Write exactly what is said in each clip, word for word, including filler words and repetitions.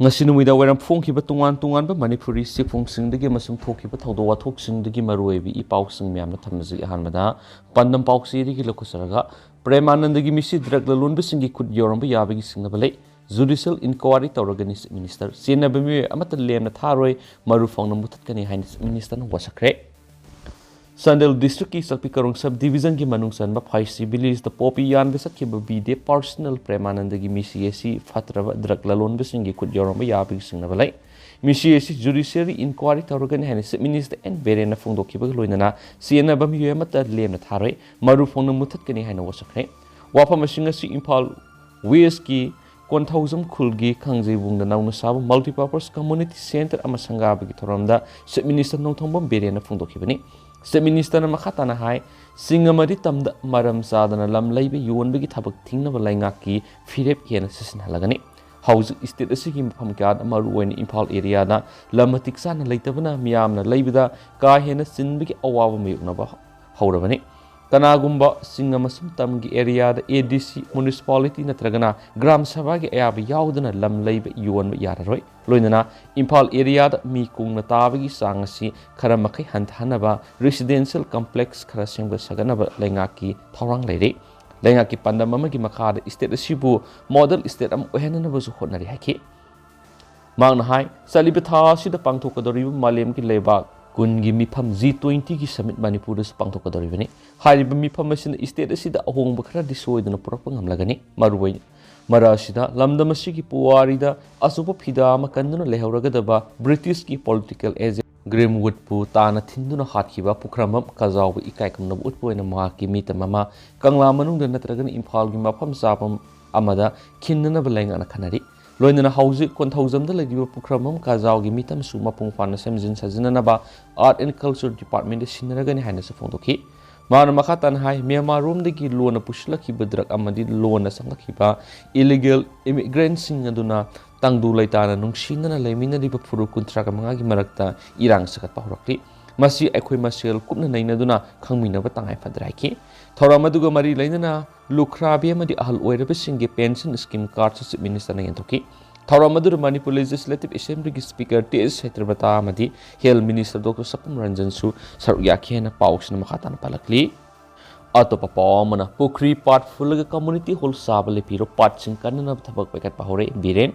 ꯉꯁꯤ ꯅꯨꯃꯤꯗꯥꯡ ꯋꯥꯏꯔꯝ ꯐꯣꯡꯈꯤꯕ ꯇꯣꯉꯥꯟ ꯇꯣꯉꯥꯟꯕ ꯃꯅꯤꯄꯨꯔꯤ ꯆꯦꯐꯣꯡꯁꯤꯡꯗꯒꯤ ꯑꯃꯁꯨꯡ ꯊꯣꯛꯈꯤꯕ ꯊꯧꯗꯣꯛ ꯋꯥꯊꯣꯛꯁꯤꯡꯗꯒꯤ ꯃꯔꯨꯑꯣꯏꯕ ꯏ ꯄꯥꯎꯁꯤꯡ ꯃꯌꯥꯝꯅ ꯊꯝꯖꯒꯦ꯫ ꯑꯍꯥꯟꯕꯗ ꯄꯥꯟꯗꯝ ꯄꯥꯎꯆꯦꯗꯒꯤ ꯂꯧꯈꯠꯆꯔꯒ, ꯄ꯭ꯔꯦꯃꯥꯅꯟꯗꯒꯤ ꯃꯤꯁꯤ ꯗ꯭ꯔꯒ ꯂꯂꯣꯟꯕꯁꯤꯡꯒꯤ ꯈꯨꯠ ꯌꯧꯔꯝꯕ ꯌꯥꯕꯒꯤ ꯆꯤꯡꯅꯕ ꯂꯩ꯫ ꯖꯨꯗꯤꯁꯤꯌꯦꯜ ꯏꯟꯀ꯭ꯋꯥꯔꯤ ꯇꯧꯔꯒꯅꯤ, ꯆꯤꯐ ꯃꯤꯅꯤꯁꯇꯔ꯫ ꯆꯦꯟꯅꯕ ꯃꯤꯑꯣꯏ ꯑꯃꯠꯇ ꯂꯦꯝꯅ ꯊꯥꯔꯣꯏ, ꯃꯔꯨ ꯐꯪꯅ ꯃꯨꯊꯠꯀꯅꯤ ꯍꯥꯏꯅ ꯆꯤꯐ ꯃꯤꯅꯤꯁꯇꯔꯅ ꯋꯥꯁꯛꯈ꯭ꯔꯦ꯫ ꯆꯥꯟꯗꯦꯜ ꯗꯤꯁꯇ꯭ꯔꯤꯛꯀꯤ ꯆꯛꯄꯤ ꯀꯥꯔꯣꯡ ꯁꯕ ꯗꯤꯕꯤꯖꯟꯒꯤ ꯃꯅꯨꯡ ꯆꯟꯕ ꯐꯥꯏꯁꯤ ꯚꯤꯂꯦꯖꯇ ꯄꯣꯄꯤ ꯌꯥꯟꯕ ꯆꯠꯈꯤꯕ ꯕꯤꯗꯦꯕ ꯄꯥꯔꯁꯅꯦꯜ ꯄ꯭ꯔꯦꯃꯥꯅꯟꯗꯒꯤ ꯃꯤꯁꯤ ꯑꯁꯤ ꯐꯠꯇ꯭ꯔꯕ ꯗ꯭ꯔꯒ ꯂꯂꯣꯟꯕꯁꯤꯡꯒꯤ ꯈꯨꯠ ꯌꯧꯔꯝꯕ ꯌꯥꯕꯒꯤ ꯆꯤꯡꯅꯕ ꯂꯩ꯫ ꯃꯤꯁꯤ ꯑꯁꯤ ꯖꯨꯗꯤꯁꯤꯌꯔꯤ ꯏꯟꯀ꯭ꯋꯥꯔꯤ ꯇꯧꯔꯒꯅꯤ ꯍꯥꯏꯅ ꯆꯤꯐ ꯃꯤꯅꯤꯁꯇꯔ ꯑꯦꯟ ꯕꯤꯔꯦꯟꯅ ꯐꯣꯡꯗꯣꯛꯈꯤꯕꯒ ꯂꯣꯏꯅꯅ ꯆꯦꯟꯅꯕ ꯃꯤꯑꯣꯏ ꯑꯃꯠꯇ ꯂꯦꯝꯅ ꯊꯥꯔꯣꯏ, ꯃꯔꯨ ꯐꯪꯅ ꯃꯨꯊꯠꯀꯅꯤ ꯍꯥꯏꯅ ꯋꯥꯁꯛꯈ꯭ꯔꯦ꯫ ꯋꯥꯐꯝꯁꯤꯡ ꯑꯁꯤ ꯏꯝꯐꯥꯜ ꯋꯦꯁꯀꯤ ꯀꯣꯟꯊꯧꯖꯝ ꯈꯨꯜꯒꯤ ꯈꯥꯡꯖꯩꯕꯨꯡꯗ ꯅꯧꯅ ꯁꯥꯕ ꯃꯜꯇꯤꯄꯔꯄꯁ ꯀꯝꯃ꯭ꯌꯨꯅꯤꯇꯤ ꯁꯦꯟꯇꯔ ꯑꯃ ꯁꯪꯒꯥꯕꯒꯤ ꯊꯧꯔꯝꯗ ꯆꯤꯐ ꯃꯤꯅꯤꯁꯇꯔ ꯅꯣꯡꯊꯣꯝꯕꯝ ꯕꯤꯔꯦꯟꯅ ꯐꯣꯡꯗꯣꯛꯈꯤꯕꯅꯤ꯫ ꯆꯤꯐ ꯃꯤꯅꯤꯁꯇꯔꯅ ꯃꯈꯥ ꯇꯥꯅ ꯍꯥꯏ, ꯆꯤꯡ ꯑꯃꯗꯤ ꯇꯝꯗ ꯃꯔꯝ ꯆꯥꯗꯅ ꯂꯝ ꯂꯩꯕ ꯌꯣꯟꯕꯒꯤ ꯊꯕꯛ ꯊꯤꯡꯅꯕ ꯂꯩꯉꯥꯛꯀꯤ ꯐꯤꯔꯦꯞ ꯍꯦꯟꯅ ꯆꯦꯠꯁꯤꯟꯍꯜꯂꯒꯅꯤ꯫ ꯍꯧꯖꯤꯛ ꯁ꯭ꯇꯦꯠ ꯑꯁꯤꯒꯤ ꯃꯐꯝ ꯀꯌꯥꯗ, ꯃꯔꯨꯑꯣꯏꯅ ꯏꯝꯐꯥꯜ ꯑꯦꯔꯤꯌꯥꯗ, ꯂꯝ ꯃꯇꯤꯛ ꯆꯥꯅ ꯂꯩꯇꯕꯅ ꯃꯤꯌꯥꯝꯅ ꯂꯩꯕꯗ ꯀꯥ ꯍꯦꯟꯅ ꯆꯤꯟꯕꯒꯤ ꯑꯋꯥꯕ ꯃꯥꯌꯣꯛꯅꯕ ꯍꯧꯔꯕꯅꯤ꯫ ꯀꯅꯥꯒꯨꯝꯕ ꯆꯤꯡ ꯑꯃꯁꯨꯡ ꯇꯝꯒꯤ ꯑꯦꯔꯤꯌꯥꯗ ꯑꯦ ꯗꯤ ꯁꯤ, ꯃ꯭ꯌꯨꯅꯤꯁꯤꯄꯥꯂꯤꯇꯤ ꯅꯠꯇ꯭ꯔꯒꯅ ꯒ꯭ꯔꯥꯝ ꯁꯚꯥꯒꯤ ꯑꯌꯥꯕ ꯌꯥꯎꯗꯅ ꯂꯝ ꯂꯩꯕ ꯌꯣꯟꯕ ꯌꯥꯔꯔꯣꯏ꯫ ꯂꯣꯏꯅꯅ ꯏꯝꯐꯥꯜ ꯑꯦꯔꯤꯌꯥꯗ ꯃꯤ ꯀꯨꯡꯅ ꯇꯥꯕꯒꯤ ꯆꯥꯡ ꯑꯁꯤ ꯈꯔ ꯃꯈꯩ ꯍꯟꯊꯍꯟꯅꯕ ꯔꯦꯁꯤꯗꯦꯟꯁꯤꯌꯦꯜ ꯀꯝꯄ꯭ꯂꯦꯛꯁ ꯈꯔ ꯁꯦꯝꯒꯠ ꯁꯥꯒꯠꯅꯕ ꯂꯩꯉꯥꯛꯀꯤ ꯊꯧꯔꯥꯡ ꯂꯩꯔꯤ꯫ ꯂꯩꯉꯥꯛꯀꯤ ꯄꯥꯟꯗꯝ ꯑꯃꯒꯤ ꯃꯈꯥꯗ ꯁ꯭ꯇꯦꯠ ꯑꯁꯤꯕꯨ ꯃꯣꯗꯦꯜ ꯁ꯭ꯇꯦꯠ ꯑꯃ ꯑꯣꯏꯍꯟꯅꯅꯕꯁꯨ ꯍꯣꯠꯅꯔꯤ ꯍꯥꯏꯈꯤ꯫ ꯃꯍꯥꯛꯅ ꯍꯥꯏ, ꯆꯠꯂꯤꯕ ꯊꯥ ꯑꯁꯤꯗ ꯄꯥꯡꯊꯣꯛꯀꯗꯧꯔꯤꯕ ꯃꯥꯂꯦꯝꯒꯤ ꯂꯩꯕꯥꯛ ꯀꯨꯟꯒꯤ ꯃꯤꯐꯝ ꯖꯤ ꯇ꯭ꯋꯦꯟꯇꯤꯒꯤ ꯁꯃꯤꯠ ꯃꯅꯤꯄꯨꯔꯗꯁꯨ ꯄꯥꯡꯊꯣꯛꯀꯗꯧꯔꯤꯕꯅꯤ꯫ ꯍꯥꯏꯔꯤꯕ ꯃꯤꯐꯝ ꯑꯁꯤꯅ ꯁ꯭ꯇꯦꯠ ꯑꯁꯤꯗ ꯑꯍꯣꯡꯕ ꯈꯔꯗꯤ ꯁꯣꯏꯗꯅ ꯄꯨꯔꯛꯄ ꯉꯝꯂꯒꯅꯤ꯫ ꯃꯔꯨꯑꯣꯏꯅ ꯃꯔꯛ ꯑꯁꯤꯗ ꯂꯝꯗꯝ ꯑꯁꯤꯒꯤ ꯄꯨꯋꯥꯔꯤꯗ ꯑꯆꯧꯕ ꯐꯤꯗꯥ ꯑꯃ ꯀꯟꯗꯨꯅ ꯂꯩꯍꯧꯔꯒꯗꯕ ꯕ꯭ꯔꯤꯇꯤꯁꯀꯤ ꯄꯣꯂꯤꯇꯤꯀꯦꯜ ꯑꯦꯖꯦꯟ ꯒ꯭ꯔꯤꯝꯋꯨꯗꯄꯨ ꯇꯥꯅ ꯊꯤꯟꯗꯨꯅ ꯍꯥꯠꯈꯤꯕ ꯄꯨꯈ꯭ꯔꯝꯕꯝ ꯀꯖꯥꯎꯕꯨ ꯏꯀꯥꯏ ꯈꯨꯝꯅꯕ ꯎꯠꯄ ꯑꯣꯏꯅ ꯃꯍꯥꯛꯀꯤ ꯃꯤꯇꯝ ꯑꯃ ꯀꯪꯂꯥ ꯃꯅꯨꯡꯗ ꯅꯠꯇ꯭ꯔꯒꯅ ꯏꯝꯐꯥꯜꯒꯤ ꯃꯐꯝ ꯆꯥꯕ ꯑꯃꯗ ꯈꯤꯟꯅꯅꯕ ꯂꯩꯉꯥꯛꯅ ꯈꯟꯅꯔꯤ꯫ ꯂꯣꯏꯅꯅ ꯍꯧꯖꯤꯛ ꯀꯣꯟꯊꯧꯖꯝꯗ ꯂꯩꯔꯤꯕ ꯄꯨꯈ꯭ꯔꯝꯕꯝ ꯀꯖꯥꯎꯒꯤ ꯃꯤꯇꯝꯁꯨ ꯃꯄꯨꯡ ꯐꯥꯅ ꯁꯦꯝꯖꯤꯟ ꯁꯥꯖꯤꯟꯅꯅꯕ ꯑꯥꯔꯠ ꯑꯦꯟ ꯀꯜꯆꯔ ꯗꯤꯄꯥꯔꯠꯃꯦꯟꯗ ꯁꯤꯟꯅꯔꯒꯅꯤ ꯍꯥꯏꯅꯁꯨ ꯐꯣꯡꯗꯣꯛꯈꯤ꯫ ꯃꯍꯥꯛꯅ ꯃꯈꯥ ꯇꯥꯅ ꯍꯥꯏ, ꯃ꯭ꯌꯥꯟꯃꯥꯔꯔꯣꯝꯗꯒꯤ ꯂꯣꯟꯅ ꯄꯨꯁꯤꯜꯂꯛꯈꯤꯕ ꯗ꯭ꯔꯒ ꯑꯃꯗꯤ ꯂꯣꯟꯅ ꯆꯪꯂꯛꯈꯤꯕ ꯏꯂꯤꯒꯦꯜ ꯏꯃꯤꯒ꯭ꯔꯦꯟꯠꯁꯤꯡ ꯑꯗꯨꯅ ꯇꯪꯗꯨ ꯂꯩꯇꯥꯅ ꯅꯨꯡꯁꯤꯅꯅ ꯂꯩꯃꯤꯟꯅꯔꯤꯕ ꯐꯨꯔꯨꯞ ꯀꯨꯟꯊ꯭ꯔꯥꯒ ꯃꯉꯥꯒꯤ ꯃꯔꯛꯇ ꯏꯔꯥꯡ ꯁꯥꯒꯠꯄ ꯍꯧꯔꯛꯂꯤ꯫ ꯃꯁꯤ ꯑꯩꯈꯣꯏ ꯃꯁꯦꯜ ꯀꯨꯞꯅ ꯅꯩꯅꯗꯨꯅ ꯈꯪꯃꯤꯟꯅꯕ ꯇꯉꯥꯏ ꯐꯗ꯭ꯔꯦ ꯍꯥꯏꯈꯤ꯫ ꯊꯧꯔꯝ ꯑꯗꯨꯒ ꯃꯔꯤ ꯂꯩꯅꯅ ꯂꯨꯈ꯭ꯔꯥꯕꯤ ꯑꯃꯗꯤ ꯑꯍꯜ ꯑꯣꯏꯔꯕꯁꯤꯡꯒꯤ ꯄꯦꯟꯁꯟ ꯁ꯭ꯀꯤꯝ ꯀꯥꯔꯗꯁꯨ ꯆꯤꯐ ꯃꯤꯅꯤꯁꯇꯔꯅ ꯌꯦꯟꯊꯣꯛꯈꯤ꯫ ꯊꯧꯔꯝ ꯑꯗꯨꯗ ꯃꯅꯤꯄꯨꯔ Legislative Assemblyꯒꯤ Speaker ꯇꯤ ꯑꯦꯁ ꯁꯇ꯭ꯌꯕ꯭ꯔꯇꯥ ꯑꯃꯗꯤ Health Minister Doctor ꯁꯄꯝ ꯔꯟꯖꯟꯁꯨ ꯁꯔꯨꯛ ꯌꯥꯈꯤ ꯍꯥꯏꯅ ꯄꯥꯎꯁꯤꯅ ꯃꯈꯥ ꯇꯥꯅ ꯄꯥꯜꯂꯛꯂꯤ꯫ ꯑꯇꯣꯞꯄ ꯄꯥꯎ ꯑꯃꯅ, ꯄꯨꯈ꯭ꯔꯤ ꯄꯥꯠ ꯐꯨꯜꯂꯒ community hall ꯁꯥꯕ ꯂꯦꯞꯄꯤꯔꯣ, ꯄꯥꯠꯁꯤꯡ ꯀꯟꯅꯅꯕ ꯊꯕꯛ ꯄꯥꯏꯈꯠꯄ ꯍꯧꯔꯦ, ꯕꯤꯔꯦꯟ꯫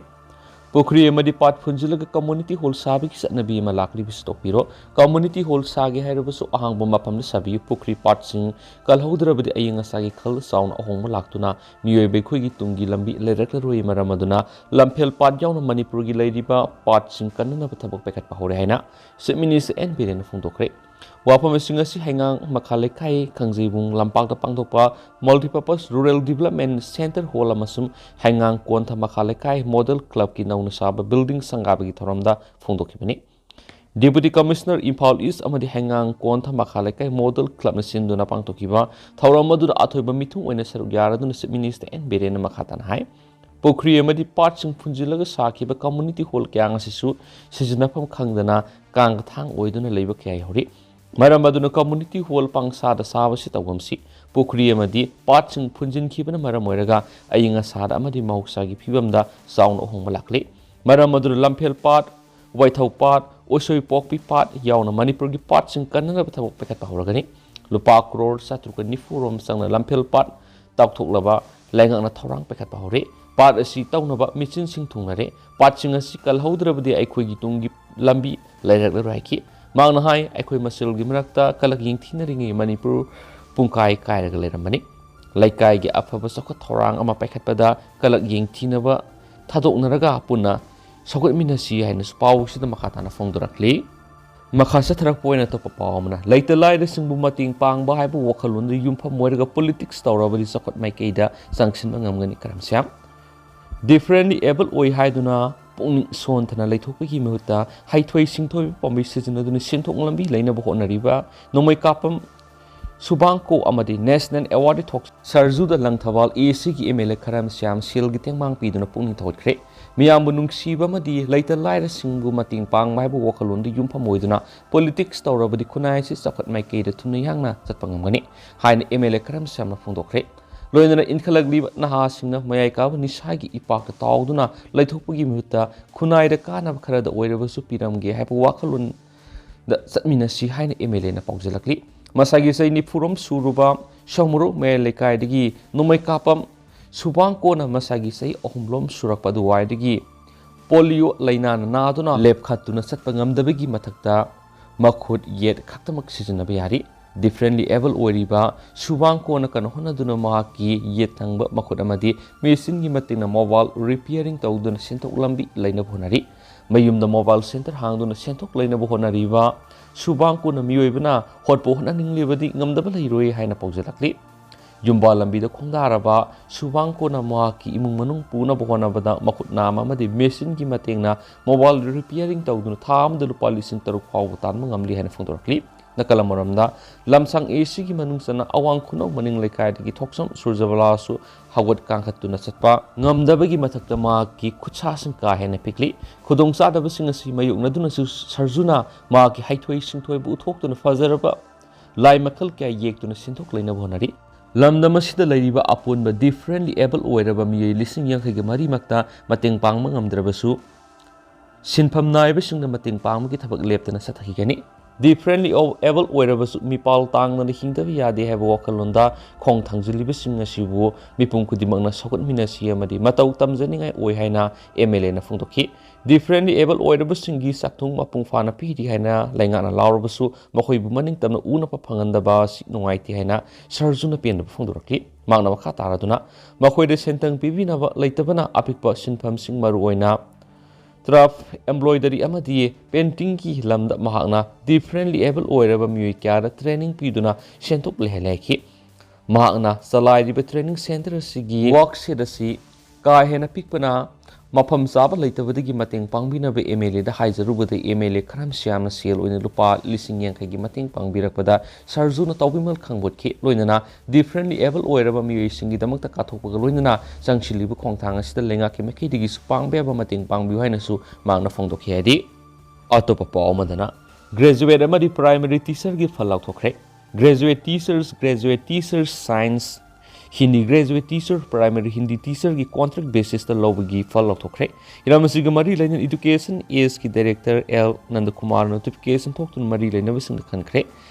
ꯄꯨꯈ꯭ꯔꯤ ꯑꯃꯗꯤ ꯄꯥꯠ ꯐꯨꯟꯖꯤꯜꯂꯒ community hall ꯁꯥꯕꯒꯤ ꯆꯠꯅꯕꯤ ꯑꯃ ꯂꯥꯛꯂꯤꯕꯁꯤ ꯇꯣꯛꯄꯤꯔꯣ꯫ Community hall ꯁꯥꯒꯦ ꯍꯥꯏꯔꯕꯁꯨ ꯑꯍꯥꯡꯕ ꯃꯐꯝꯗ ꯁꯥꯕꯤꯌꯨ꯫ ꯄꯨꯈ꯭ꯔꯤ ꯄꯥꯠꯁꯤꯡ ꯀꯜꯍꯧꯗ꯭ꯔꯕꯗꯤ ꯑꯏꯪ ꯑꯁꯥꯒꯤ ꯈꯜꯗ ꯆꯥꯎꯅ ꯑꯍꯣꯡꯕ ꯂꯥꯛꯇꯨꯅ ꯃꯤꯑꯣꯏꯕ ꯑꯩꯈꯣꯏꯒꯤ ꯇꯨꯡꯒꯤ ꯂꯝꯕꯤ ꯂꯩꯔꯛꯂꯔꯣꯏ꯫ ꯃꯔꯝ ꯑꯗꯨꯅ ꯂꯝꯐꯦꯜ ꯄꯥꯠ ꯌꯥꯎꯅ ꯃꯅꯤꯄꯨꯔꯒꯤ ꯂꯩꯔꯤꯕ ꯄꯥꯠꯁꯤꯡ ꯀꯟꯅꯅꯕ ꯊꯕꯛ ꯄꯥꯏꯈꯠꯄ ꯍꯧꯔꯦ ꯍꯥꯏꯅ Chief Minister ꯑꯦꯟ ꯕꯤꯔꯦꯟꯅ ꯐꯣꯡꯗꯣꯛꯈ꯭ꯔꯦ꯫ ꯋꯥꯐꯝꯁꯤꯡ ꯑꯁꯤ ꯍꯩꯉꯥꯡ ꯃꯈꯥ ꯂꯩꯀꯥꯏ, ꯈꯥꯡꯖꯩꯕꯨꯡ ꯂꯝꯄꯥꯛꯇ ꯄꯥꯡꯊꯣꯛꯄ Multipurpose Rural Development Centre Hall ꯑꯃꯁꯨꯡ ꯍꯩꯉꯥꯡ ꯀꯣꯟꯊ ꯃꯈꯥ ꯂꯩꯀꯥꯏ Model Clubꯀꯤ ꯅꯧꯅ ꯁꯥꯕ building ꯁꯪꯒꯥꯕꯒꯤ ꯊꯧꯔꯝꯗ ꯐꯣꯡꯗꯣꯛꯈꯤꯕꯅꯤ꯫ Deputy Commissioner ꯏꯝꯐꯥꯜ ꯏꯁ ꯑꯃꯗꯤ ꯍꯩꯉꯥꯡ ꯀꯣꯟꯊ ꯃꯈꯥ ꯂꯩꯀꯥꯏ Model Clubꯅ ꯁꯤꯟꯗꯨꯅ ꯄꯥꯡꯊꯣꯛꯈꯤꯕ ꯊꯧꯔꯝ ꯑꯗꯨꯗ ꯑꯊꯣꯏꯕ ꯃꯤꯊꯨꯡ ꯑꯣꯏꯅ ꯁꯔꯨꯛ ꯌꯥꯔꯗꯨꯅ Chief Minister ꯑꯦꯟ ꯕꯤꯔꯦꯟꯅ ꯃꯈꯥ ꯇꯥꯅ ꯍꯥꯏ, ꯄꯨꯈ꯭ꯔꯤ ꯑꯃꯗꯤ ꯄꯥꯠꯁꯤꯡ ꯐꯨꯟꯖꯤꯜꯂꯒ ꯁꯥꯈꯤꯕ community hall ꯀꯌꯥ ꯑꯁꯤꯁꯨ ꯁꯤꯖꯤꯟꯅꯐꯝ ꯈꯪꯗꯅ ꯀꯥꯡꯒ ꯊꯥꯡ ꯑꯣꯏꯗꯨꯅ ꯂꯩꯕ ꯀꯌꯥ ꯌꯥꯎꯔꯤ꯫ ꯃꯔꯝ ꯑꯗꯨꯅ community hall ꯄꯪꯁꯥꯗ ꯁꯥꯕꯁꯤ ꯇꯧꯐꯝꯁꯤ ꯄꯨꯈ꯭ꯔꯤ ꯑꯃꯗꯤ ꯄꯥꯠꯁꯤꯡ ꯐꯨꯟꯖꯤꯟꯈꯤꯕꯅ ꯃꯔꯝ ꯑꯣꯏꯔꯒ ꯑꯏꯪ ꯑꯁꯥꯗ ꯑꯃꯗꯤ ꯃꯍꯧꯁꯥꯒꯤ ꯐꯤꯕꯝꯗ ꯆꯥꯎꯅ ꯑꯍꯣꯡꯕ ꯂꯥꯛꯂꯤ꯫ ꯃꯔꯝ ꯑꯗꯨꯅ ꯂꯝꯐꯦꯜ ꯄꯥꯠ, ꯋꯥꯏꯊꯧ ꯄꯥꯠ, ꯎꯁꯣꯏ ꯄꯣꯛꯄꯤ ꯄꯥꯠ ꯌꯥꯎꯅ ꯃꯅꯤꯄꯨꯔꯒꯤ ꯄꯥꯠꯁꯤꯡ ꯀꯟꯅꯅꯕ ꯊꯕꯛ ꯄꯥꯏꯈꯠꯄ ꯍꯧꯔꯒꯅꯤ꯫ ꯂꯨꯄꯥ ꯀ꯭ꯔꯣꯔ ꯆꯥꯇ꯭ꯔꯨꯛꯀ ꯅꯤꯐꯨ ꯔꯣꯝ ꯆꯪꯅ ꯂꯝꯐꯦꯜ ꯄꯥꯠ ꯇꯥꯎꯊꯣꯛꯂꯕ ꯂꯩꯉꯥꯛꯅ ꯊꯧꯔꯥꯡ ꯄꯥꯏꯈꯠꯄ ꯍꯧꯔꯦ꯫ ꯄꯥꯠ ꯑꯁꯤ ꯇꯧꯅꯕ ꯃꯦꯆꯤꯟꯁꯤꯡ ꯊꯨꯡꯅꯔꯦ꯫ ꯄꯥꯠꯁꯤꯡ ꯑꯁꯤ ꯀꯜꯍꯧꯗ꯭ꯔꯕꯗꯤ ꯑꯩꯈꯣꯏꯒꯤ ꯇꯨꯡꯒꯤ ꯂꯝꯕꯤ ꯂꯩꯔꯛꯂꯔꯣꯏ ꯍꯥꯏꯈꯤ꯫ ꯃꯍꯥꯛꯅ ꯍꯥꯏ, ꯑꯩꯈꯣꯏ ꯃꯁꯦꯜꯒꯤ ꯃꯔꯛꯇ ꯀꯂꯛ ꯌꯦꯡꯊꯤꯅꯔꯤꯉꯩ ꯃꯅꯤꯄꯨꯔ ꯄꯨꯡꯀꯥꯏ ꯀꯥꯏꯔꯒ ꯂꯩꯔꯝꯕꯅꯤ꯫ ꯂꯩꯀꯥꯏꯒꯤ ꯑꯐꯕ ꯆꯥꯎꯈꯠ ꯊꯧꯔꯥꯡ ꯑꯃ ꯄꯥꯏꯈꯠꯄꯗ ꯀꯂꯛ ꯌꯦꯡꯊꯤꯅꯕ ꯊꯥꯗꯣꯛꯅꯔꯒ ꯄꯨꯟꯅ ꯁꯧꯒꯠꯃꯤꯟꯅꯁꯤ ꯍꯥꯏꯅꯁꯨ ꯄꯥꯎꯁꯤꯗ ꯃꯈꯥ ꯇꯥꯅ ꯐꯣꯡꯗꯣꯔꯛꯂꯤ꯫ ꯃꯈꯥ ꯆꯠꯊꯔꯛꯄ ꯑꯣꯏꯅ ꯑꯇꯣꯞꯄ ꯄꯥꯎ ꯑꯃꯅ, ꯂꯩꯇ ꯂꯥꯏꯔꯁꯤꯡꯕꯨ ꯃꯇꯦꯡ ꯄꯥꯡꯕ ꯍꯥꯏꯕ ꯋꯥꯈꯜꯂꯣꯟꯗ ꯌꯨꯝꯐꯝ ꯑꯣꯏꯔꯒ politics ꯇꯧꯔꯕꯗꯤ ꯆꯥꯎꯈꯠ ꯃꯥꯏꯀꯩꯗ ꯆꯪꯁꯤꯟꯕ ꯉꯝꯒꯅꯤ, ꯀꯔꯝ ꯁ꯭ꯌꯥꯝ꯫ Differently able ꯑꯣꯏ ꯍꯥꯏꯗꯨꯅ ꯄꯨꯛꯅꯤꯡ ꯁꯣꯟꯊꯅ ꯂꯩꯊꯣꯛꯄꯒꯤ ꯃꯍꯨꯠꯇ ꯍꯩꯊꯣꯏ ꯁꯤꯡꯊꯣꯏꯕ ꯄꯥꯝꯕꯩ ꯁꯤꯖꯤꯟꯅꯗꯨꯅ ꯁꯦꯟꯊꯣꯛ ꯂꯝꯕꯤ ꯂꯩꯅꯕ ꯍꯣꯠꯅꯔꯤꯕ ꯅꯣꯡꯃꯩ ꯀꯥꯞꯄꯝ ꯁꯨꯕꯥꯡꯀꯣ ꯑꯃꯗꯤ National Award ꯊꯣꯛ ꯁꯔꯖꯨꯗ ꯂꯪꯊꯕꯥꯜ ꯑꯦ ꯁꯤꯒꯤ ꯑꯦꯝ ꯑꯦꯜ ꯑꯦ ꯈꯔꯝ ꯁ꯭ꯌꯥꯝ ꯁꯦꯜꯒꯤ ꯇꯦꯡꯕꯥꯡ ꯄꯤꯗꯨꯅ ꯄꯨꯛꯅꯤꯡ ꯊꯧꯒꯠꯈ꯭ꯔꯦ꯫ ꯃꯤꯌꯥꯝꯕꯨ ꯅꯨꯡꯁꯤꯕ ꯑꯃꯗꯤ ꯂꯩꯇ ꯂꯥꯏꯔꯁꯤꯡꯕꯨ ꯃꯇꯦꯡ ꯄꯥꯡꯕ ꯍꯥꯏꯕ ꯋꯥꯈꯜꯂꯣꯟꯗ ꯌꯨꯝꯐꯝ ꯑꯣꯏꯗꯨꯅ politics ꯇꯧꯔꯕꯗꯤ ꯈꯨꯟꯅꯥꯏ ꯑꯁꯤ ꯆꯥꯎꯈꯠ ꯃꯥꯏꯀꯩꯗ ꯊꯨꯅ ꯌꯥꯡꯅ ꯆꯠꯄ ꯉꯝꯒꯅꯤ ꯍꯥꯏꯅ ꯑꯦꯝ ꯑꯦꯜ ꯑꯦ ꯈꯔꯝ ꯁ꯭ꯌꯥꯝꯅ ꯐꯣꯡꯗꯣꯛꯈ꯭ꯔꯦ꯫ ꯂꯣꯏꯅꯅ ꯏꯟꯈꯠꯂꯛꯂꯤꯕ ꯅꯍꯥꯁꯤꯡꯅ ꯃꯌꯥꯏ ꯀꯥꯕ ꯅꯤꯁꯥꯒꯤ ꯏꯄꯥꯛꯇ ꯇꯥꯎꯗꯨꯅ ꯂꯩꯊꯣꯛꯄꯒꯤ ꯃꯍꯨꯠꯇ ꯈꯨꯟꯅꯥꯏꯗ ꯀꯥꯟꯅꯕ ꯈꯔꯗ ꯑꯣꯏꯔꯕꯁꯨ ꯄꯤꯔꯝꯒꯦ ꯍꯥꯏꯕ ꯋꯥꯈꯜꯂꯣꯟꯗ ꯆꯠꯃꯤꯟꯅꯁꯤ ꯍꯥꯏꯅ ꯑꯦꯝ ꯑꯦꯜ ꯑꯦꯅ ꯄꯥꯎꯖꯦꯜꯂꯛꯂꯤ꯫ ꯃꯁꯥꯒꯤ ꯆꯍꯤ ꯅꯤꯐꯨꯔꯣꯝ ꯁꯨꯔꯨꯕ ꯁꯣꯃꯨꯔꯨ ꯃꯌꯥꯏ ꯂꯩꯀꯥꯏꯗꯒꯤ ꯅꯣꯡꯃꯩ ꯀꯥꯞꯄ ꯁꯨꯕꯥꯡ ꯀꯣꯟꯅ ꯃꯁꯥꯒꯤ ꯆꯍꯤ ꯑꯍꯨꯝꯂꯣꯝ ꯁꯨꯔꯛꯄ ꯑꯗꯨꯋꯥꯏꯗꯒꯤ ꯄꯣꯂꯤꯑꯣ ꯂꯥꯏꯅꯥꯅ ꯅꯥꯗꯨꯅ ꯂꯦꯞꯈꯠꯇꯨꯅ ꯆꯠꯄ ꯉꯝꯗꯕꯒꯤ ꯃꯊꯛꯇ ꯃꯈꯨꯠ ꯌꯦꯠ ꯈꯛꯇꯃꯛ ꯁꯤꯖꯤꯟꯅꯕ ꯌꯥꯔꯤ꯫ ꯗꯤꯐꯔꯦꯟꯠꯂꯤ ꯑꯦꯕꯜ ꯑꯣꯏꯔꯤꯕ ꯁꯨꯕꯥꯡ ꯀꯣꯟꯅ ꯀꯟꯅ ꯍꯣꯠꯅꯗꯨꯅ ꯃꯍꯥꯛꯀꯤ ꯌꯦꯠ ꯊꯪꯕ ꯃꯈꯨꯠ ꯑꯃꯗꯤ ꯃꯦꯆꯤꯟꯒꯤ ꯃꯇꯦꯡꯅ ꯃꯣꯕꯥꯏꯜ ꯔꯤꯄꯤꯌꯥꯔꯤꯡ ꯇꯧꯗꯨꯅ ꯁꯦꯟꯊꯣꯛ ꯂꯝꯕꯤ ꯂꯩꯅꯕ ꯍꯣꯠꯅꯔꯤ꯫ ꯃꯌꯨꯝꯗ ꯃꯣꯕꯥꯏꯜ ꯁꯦꯟꯇꯔ ꯍꯥꯡꯗꯨꯅ ꯁꯦꯟꯊꯣꯛ ꯂꯩꯅꯕ ꯍꯣꯠꯅꯔꯤꯕ ꯁꯨꯕꯥꯡ ꯀꯣꯟꯅ ꯃꯤꯑꯣꯏꯕꯅ ꯍꯣꯠꯄ ꯍꯣꯠꯅꯅꯤꯡꯂꯤꯕꯗꯤ ꯉꯝꯗꯕ ꯂꯩꯔꯣꯏ ꯍꯥꯏꯅ ꯄꯥꯎꯖꯦꯜꯂꯛꯂꯤ꯫ ꯌꯨꯝꯕꯥꯜ ꯂꯝꯕꯤꯗ ꯈꯣꯡꯗꯥꯔꯕ ꯁꯨꯕꯥꯡ ꯀꯣꯟꯅ ꯃꯍꯥꯛꯀꯤ ꯏꯃꯨꯡ ꯃꯅꯨꯡ ꯄꯨꯅꯕ ꯍꯣꯠꯅꯕꯗ ꯃꯈꯨꯠ ꯅꯥꯝꯃ ꯑꯃꯗꯤ ꯃꯦꯆꯤꯟꯒꯤ ꯃꯇꯦꯡꯅ ꯃꯣꯕꯥꯏꯜ ꯔꯤꯄꯤꯌꯥꯔꯤꯡ ꯇꯧꯗꯨꯅ ꯊꯥ ꯑꯃꯗ ꯂꯨꯄꯥ ꯂꯤꯁꯤꯡ ꯇꯔꯨꯛ ꯐꯥꯎꯕ ꯇꯥꯟꯕ ꯉꯝꯂꯤ ꯍꯥꯏꯅ ꯐꯣꯡꯗꯣꯔꯛꯂꯤ꯫ ꯅꯥꯀꯜ ꯑꯃꯔꯣꯝꯗ, ꯂꯝꯁꯥꯡ ꯑꯦ ꯁꯤꯒꯤ ꯃꯅꯨꯡ ꯆꯟꯅ ꯑꯋꯥꯡ ꯈꯨꯅꯧ ꯃꯅꯤꯡ ꯂꯩꯀꯥꯏꯗꯒꯤ ꯊꯣꯛꯆꯝ ꯁꯨꯔꯖꯕꯂꯥꯁꯨ ꯍꯧꯒꯠ ꯀꯥꯡꯈꯠꯇꯨꯅ ꯆꯠꯄ ꯉꯝꯗꯕꯒꯤ ꯃꯊꯛꯇ ꯃꯍꯥꯛꯀꯤ ꯈꯨꯠꯁꯥꯁꯤꯡ ꯀꯥ ꯍꯦꯟꯅ ꯄꯤꯛꯂꯤ꯫ ꯈꯨꯗꯣꯡꯆꯥꯗꯕꯁꯤꯡ ꯑꯁꯤ ꯃꯥꯌꯣꯛꯅꯗꯨꯅꯁꯨ ꯁꯔꯖꯨꯅ ꯃꯍꯥꯛꯀꯤ ꯍꯩꯊꯣꯏ ꯁꯤꯡꯊꯣꯏꯕꯨ ꯎꯠꯊꯣꯛꯇꯨꯅ ꯐꯖꯔꯕ ꯂꯥꯏ ꯃꯈꯜ ꯀꯌꯥ ꯌꯦꯛꯇꯨꯅ ꯁꯦꯟꯊꯣꯛ ꯂꯩꯅꯕ ꯍꯣꯠꯅꯔꯤ꯫ ꯂꯝꯗꯝ ꯑꯁꯤꯗ ꯂꯩꯔꯤꯕ ꯑꯄꯨꯟꯕ ꯗꯤꯐꯔꯦꯟꯠꯂꯤ ꯑꯦꯕꯜ ꯑꯣꯏꯔꯕ ꯃꯤꯑꯣꯏ ꯂꯤꯁꯤꯡ ꯌꯥꯡꯈꯩꯒ ꯃꯔꯤꯃꯛꯇ ꯃꯇꯦꯡ ꯄꯥꯡꯕ ꯉꯝꯗ꯭ꯔꯕꯁꯨ, ꯁꯤꯟꯐꯝ ꯅꯥꯏꯕꯁꯤꯡꯅ ꯃꯇꯦꯡ ꯄꯥꯡꯕꯒꯤ ꯊꯕꯛ ꯂꯦꯞꯇꯅ ꯆꯠꯊꯈꯤꯒꯅꯤ꯫ ꯗꯤꯐꯔꯦꯟꯠꯂꯤ ꯑꯦꯕꯜ ꯑꯣꯏꯔꯕꯁꯨ ꯃꯤꯄꯥꯜ ꯇꯥꯡꯗꯅ ꯍꯤꯡꯗꯕ ꯌꯥꯗꯦ ꯍꯥꯏꯕ ꯋꯥꯈꯜꯂꯣꯟꯗ ꯈꯣꯡ ꯊꯥꯡꯖꯤꯜꯂꯤꯕꯁꯤꯡ ꯑꯁꯤꯕꯨ ꯃꯤꯄꯨꯝ ꯈꯨꯗꯤꯡꯃꯛꯅ ꯁꯧꯒꯠꯃꯤꯟꯅꯁꯤ ꯑꯃꯗꯤ ꯃꯇꯧ ꯇꯝꯖꯅꯤꯡꯉꯥꯏ ꯑꯣꯏ ꯍꯥꯏꯅ ꯑꯦꯝ ꯑꯦꯜ ꯑꯦꯅ ꯐꯣꯡꯗꯣꯛꯈꯤ꯫ ꯗꯤꯐꯔꯦꯟꯠꯂꯤ ꯑꯦꯕꯜ ꯑꯣꯏꯔꯕꯁꯤꯡꯒꯤ ꯆꯥꯛꯊꯨꯡ ꯃꯄꯨꯡ ꯐꯥꯅ ꯄꯤꯔꯤ ꯍꯥꯏꯅ ꯂꯩꯉꯥꯛꯅ ꯂꯥꯎꯔꯕꯁꯨ ꯃꯈꯣꯏꯕꯨ ꯃꯅꯤꯡ ꯇꯝꯅ ꯎꯅꯕ ꯐꯪꯍꯟꯗꯕ ꯑꯁꯤ ꯅꯨꯡꯉꯥꯏꯇꯦ ꯍꯥꯏꯅ ꯁꯔꯖꯨꯅ ꯄꯦꯟꯗꯕ ꯐꯣꯡꯗꯣꯔꯛꯈꯤ꯫ ꯃꯍꯥꯛꯅ ꯃꯈꯥ ꯇꯥꯔꯗꯨꯅ, ꯃꯈꯣꯏꯗ ꯁꯦꯟꯊꯪ ꯄꯤꯕꯤꯅꯕ ꯂꯩꯇꯕꯅ ꯑꯄꯤꯛꯄ ꯁꯤꯟꯐꯝꯁꯤꯡ, ꯃꯔꯨꯑꯣꯏꯅ ꯇꯔꯐ, ꯑꯦꯝꯕ꯭ꯔꯣꯏꯗꯔꯤ ꯑꯃꯗꯤ ꯄꯦꯟꯇꯤꯡꯒꯤ ꯂꯝꯗ ꯃꯍꯥꯛꯅ ꯗꯤꯐꯔꯦꯟꯠꯂꯤ ꯑꯦꯕꯜ ꯑꯣꯏꯔꯕ ꯃꯤꯑꯣꯏ ꯀꯌꯥꯗ ꯇ꯭ꯔꯦꯅꯤꯡ ꯄꯤꯗꯨꯅ ꯁꯦꯟꯊꯣꯛ ꯂꯩꯍꯜꯂꯦ ꯍꯥꯏꯈꯤ꯫ ꯃꯍꯥꯛꯅ ꯆꯂꯥꯏꯔꯤꯕ ꯇ꯭ꯔꯦꯅꯤꯡ ꯁꯦꯟꯇꯔ ꯑꯁꯤꯒꯤ ꯋꯥꯔꯛꯁꯦꯠ ꯑꯁꯤ ꯀꯥ ꯍꯦꯟꯅ ꯄꯤꯛꯄꯅ ꯃꯐꯝ ꯆꯥꯕ ꯂꯩꯇꯕꯗꯒꯤ ꯃꯇꯦꯡ ꯄꯥꯡꯕꯤꯅꯕ ꯑꯦꯝ ꯑꯦꯜ ꯑꯦꯗ ꯍꯥꯏꯖꯔꯨꯕꯗ ꯑꯦꯝ ꯑꯦꯜ ꯑꯦ ꯈꯔꯝꯁꯤꯌꯥꯝꯅ ꯁꯦꯜ ꯑꯣꯏꯅ ꯂꯨꯄꯥ ꯂꯤꯁꯤꯡ ꯌꯥꯡꯈꯩꯒꯤ ꯃꯇꯦꯡ ꯄꯥꯡꯕꯤꯔꯛꯄꯗ ꯁꯔꯖꯨꯅ ꯇꯧꯕꯤꯃꯜ ꯈꯪꯕꯣꯠꯈꯤ꯫ ꯂꯣꯏꯅꯅ ꯗꯤꯐꯔꯦꯟꯠꯂꯤ ꯑꯦꯕꯜ ꯑꯣꯏꯔꯕ ꯃꯤꯑꯣꯏꯁꯤꯡꯒꯤꯗꯃꯛꯇ ꯀꯠꯊꯣꯛꯄꯒ ꯂꯣꯏꯅꯅ ꯆꯪꯁꯤꯜꯂꯤꯕ ꯈꯣꯡꯊꯥꯡ ꯑꯁꯤꯗ ꯂꯩꯉꯥꯛꯀꯤ ꯃꯥꯏꯀꯩꯗꯒꯤꯁꯨ ꯄꯥꯡꯕ ꯌꯥꯕ ꯃꯇꯦꯡ ꯄꯥꯡꯕꯤꯌꯨ ꯍꯥꯏꯅꯁꯨ ꯃꯍꯥꯛꯅ ꯐꯣꯡꯗꯣꯛꯈꯤ ꯍꯥꯏꯗꯤ꯫ ꯑꯇꯣꯞꯄ ꯄꯥꯎ ꯑꯃꯗꯅ, ꯒ꯭ꯔꯦꯖꯨꯋꯦꯠ ꯑꯃꯗꯤ ꯄ꯭ꯔꯥꯏꯃꯔꯤ ꯇꯤꯆꯔꯒꯤ ꯐꯜ ꯂꯥꯎꯊꯣꯛꯈ꯭ꯔꯦ꯫ Graduate teachers, graduate teachers science Hindi graduate teacher, primary Hindi teacherꯒꯤ contract basisꯇ ꯂꯧꯕꯒꯤ ꯐꯜ ꯂꯥꯎꯊꯣꯛꯈ꯭ꯔꯦ꯫ ꯍꯤꯔꯝ ꯑꯁꯤꯒ ꯃꯔꯤ ꯂꯩꯅꯅ Education Sꯒꯤ director L ꯅꯟꯗꯀꯨꯃꯥꯔ notification ꯊꯣꯛꯇꯨꯅ ꯃꯔꯤ ꯂꯩꯅꯕꯁꯤꯡꯗ ꯈꯟꯈ꯭ꯔꯦ꯫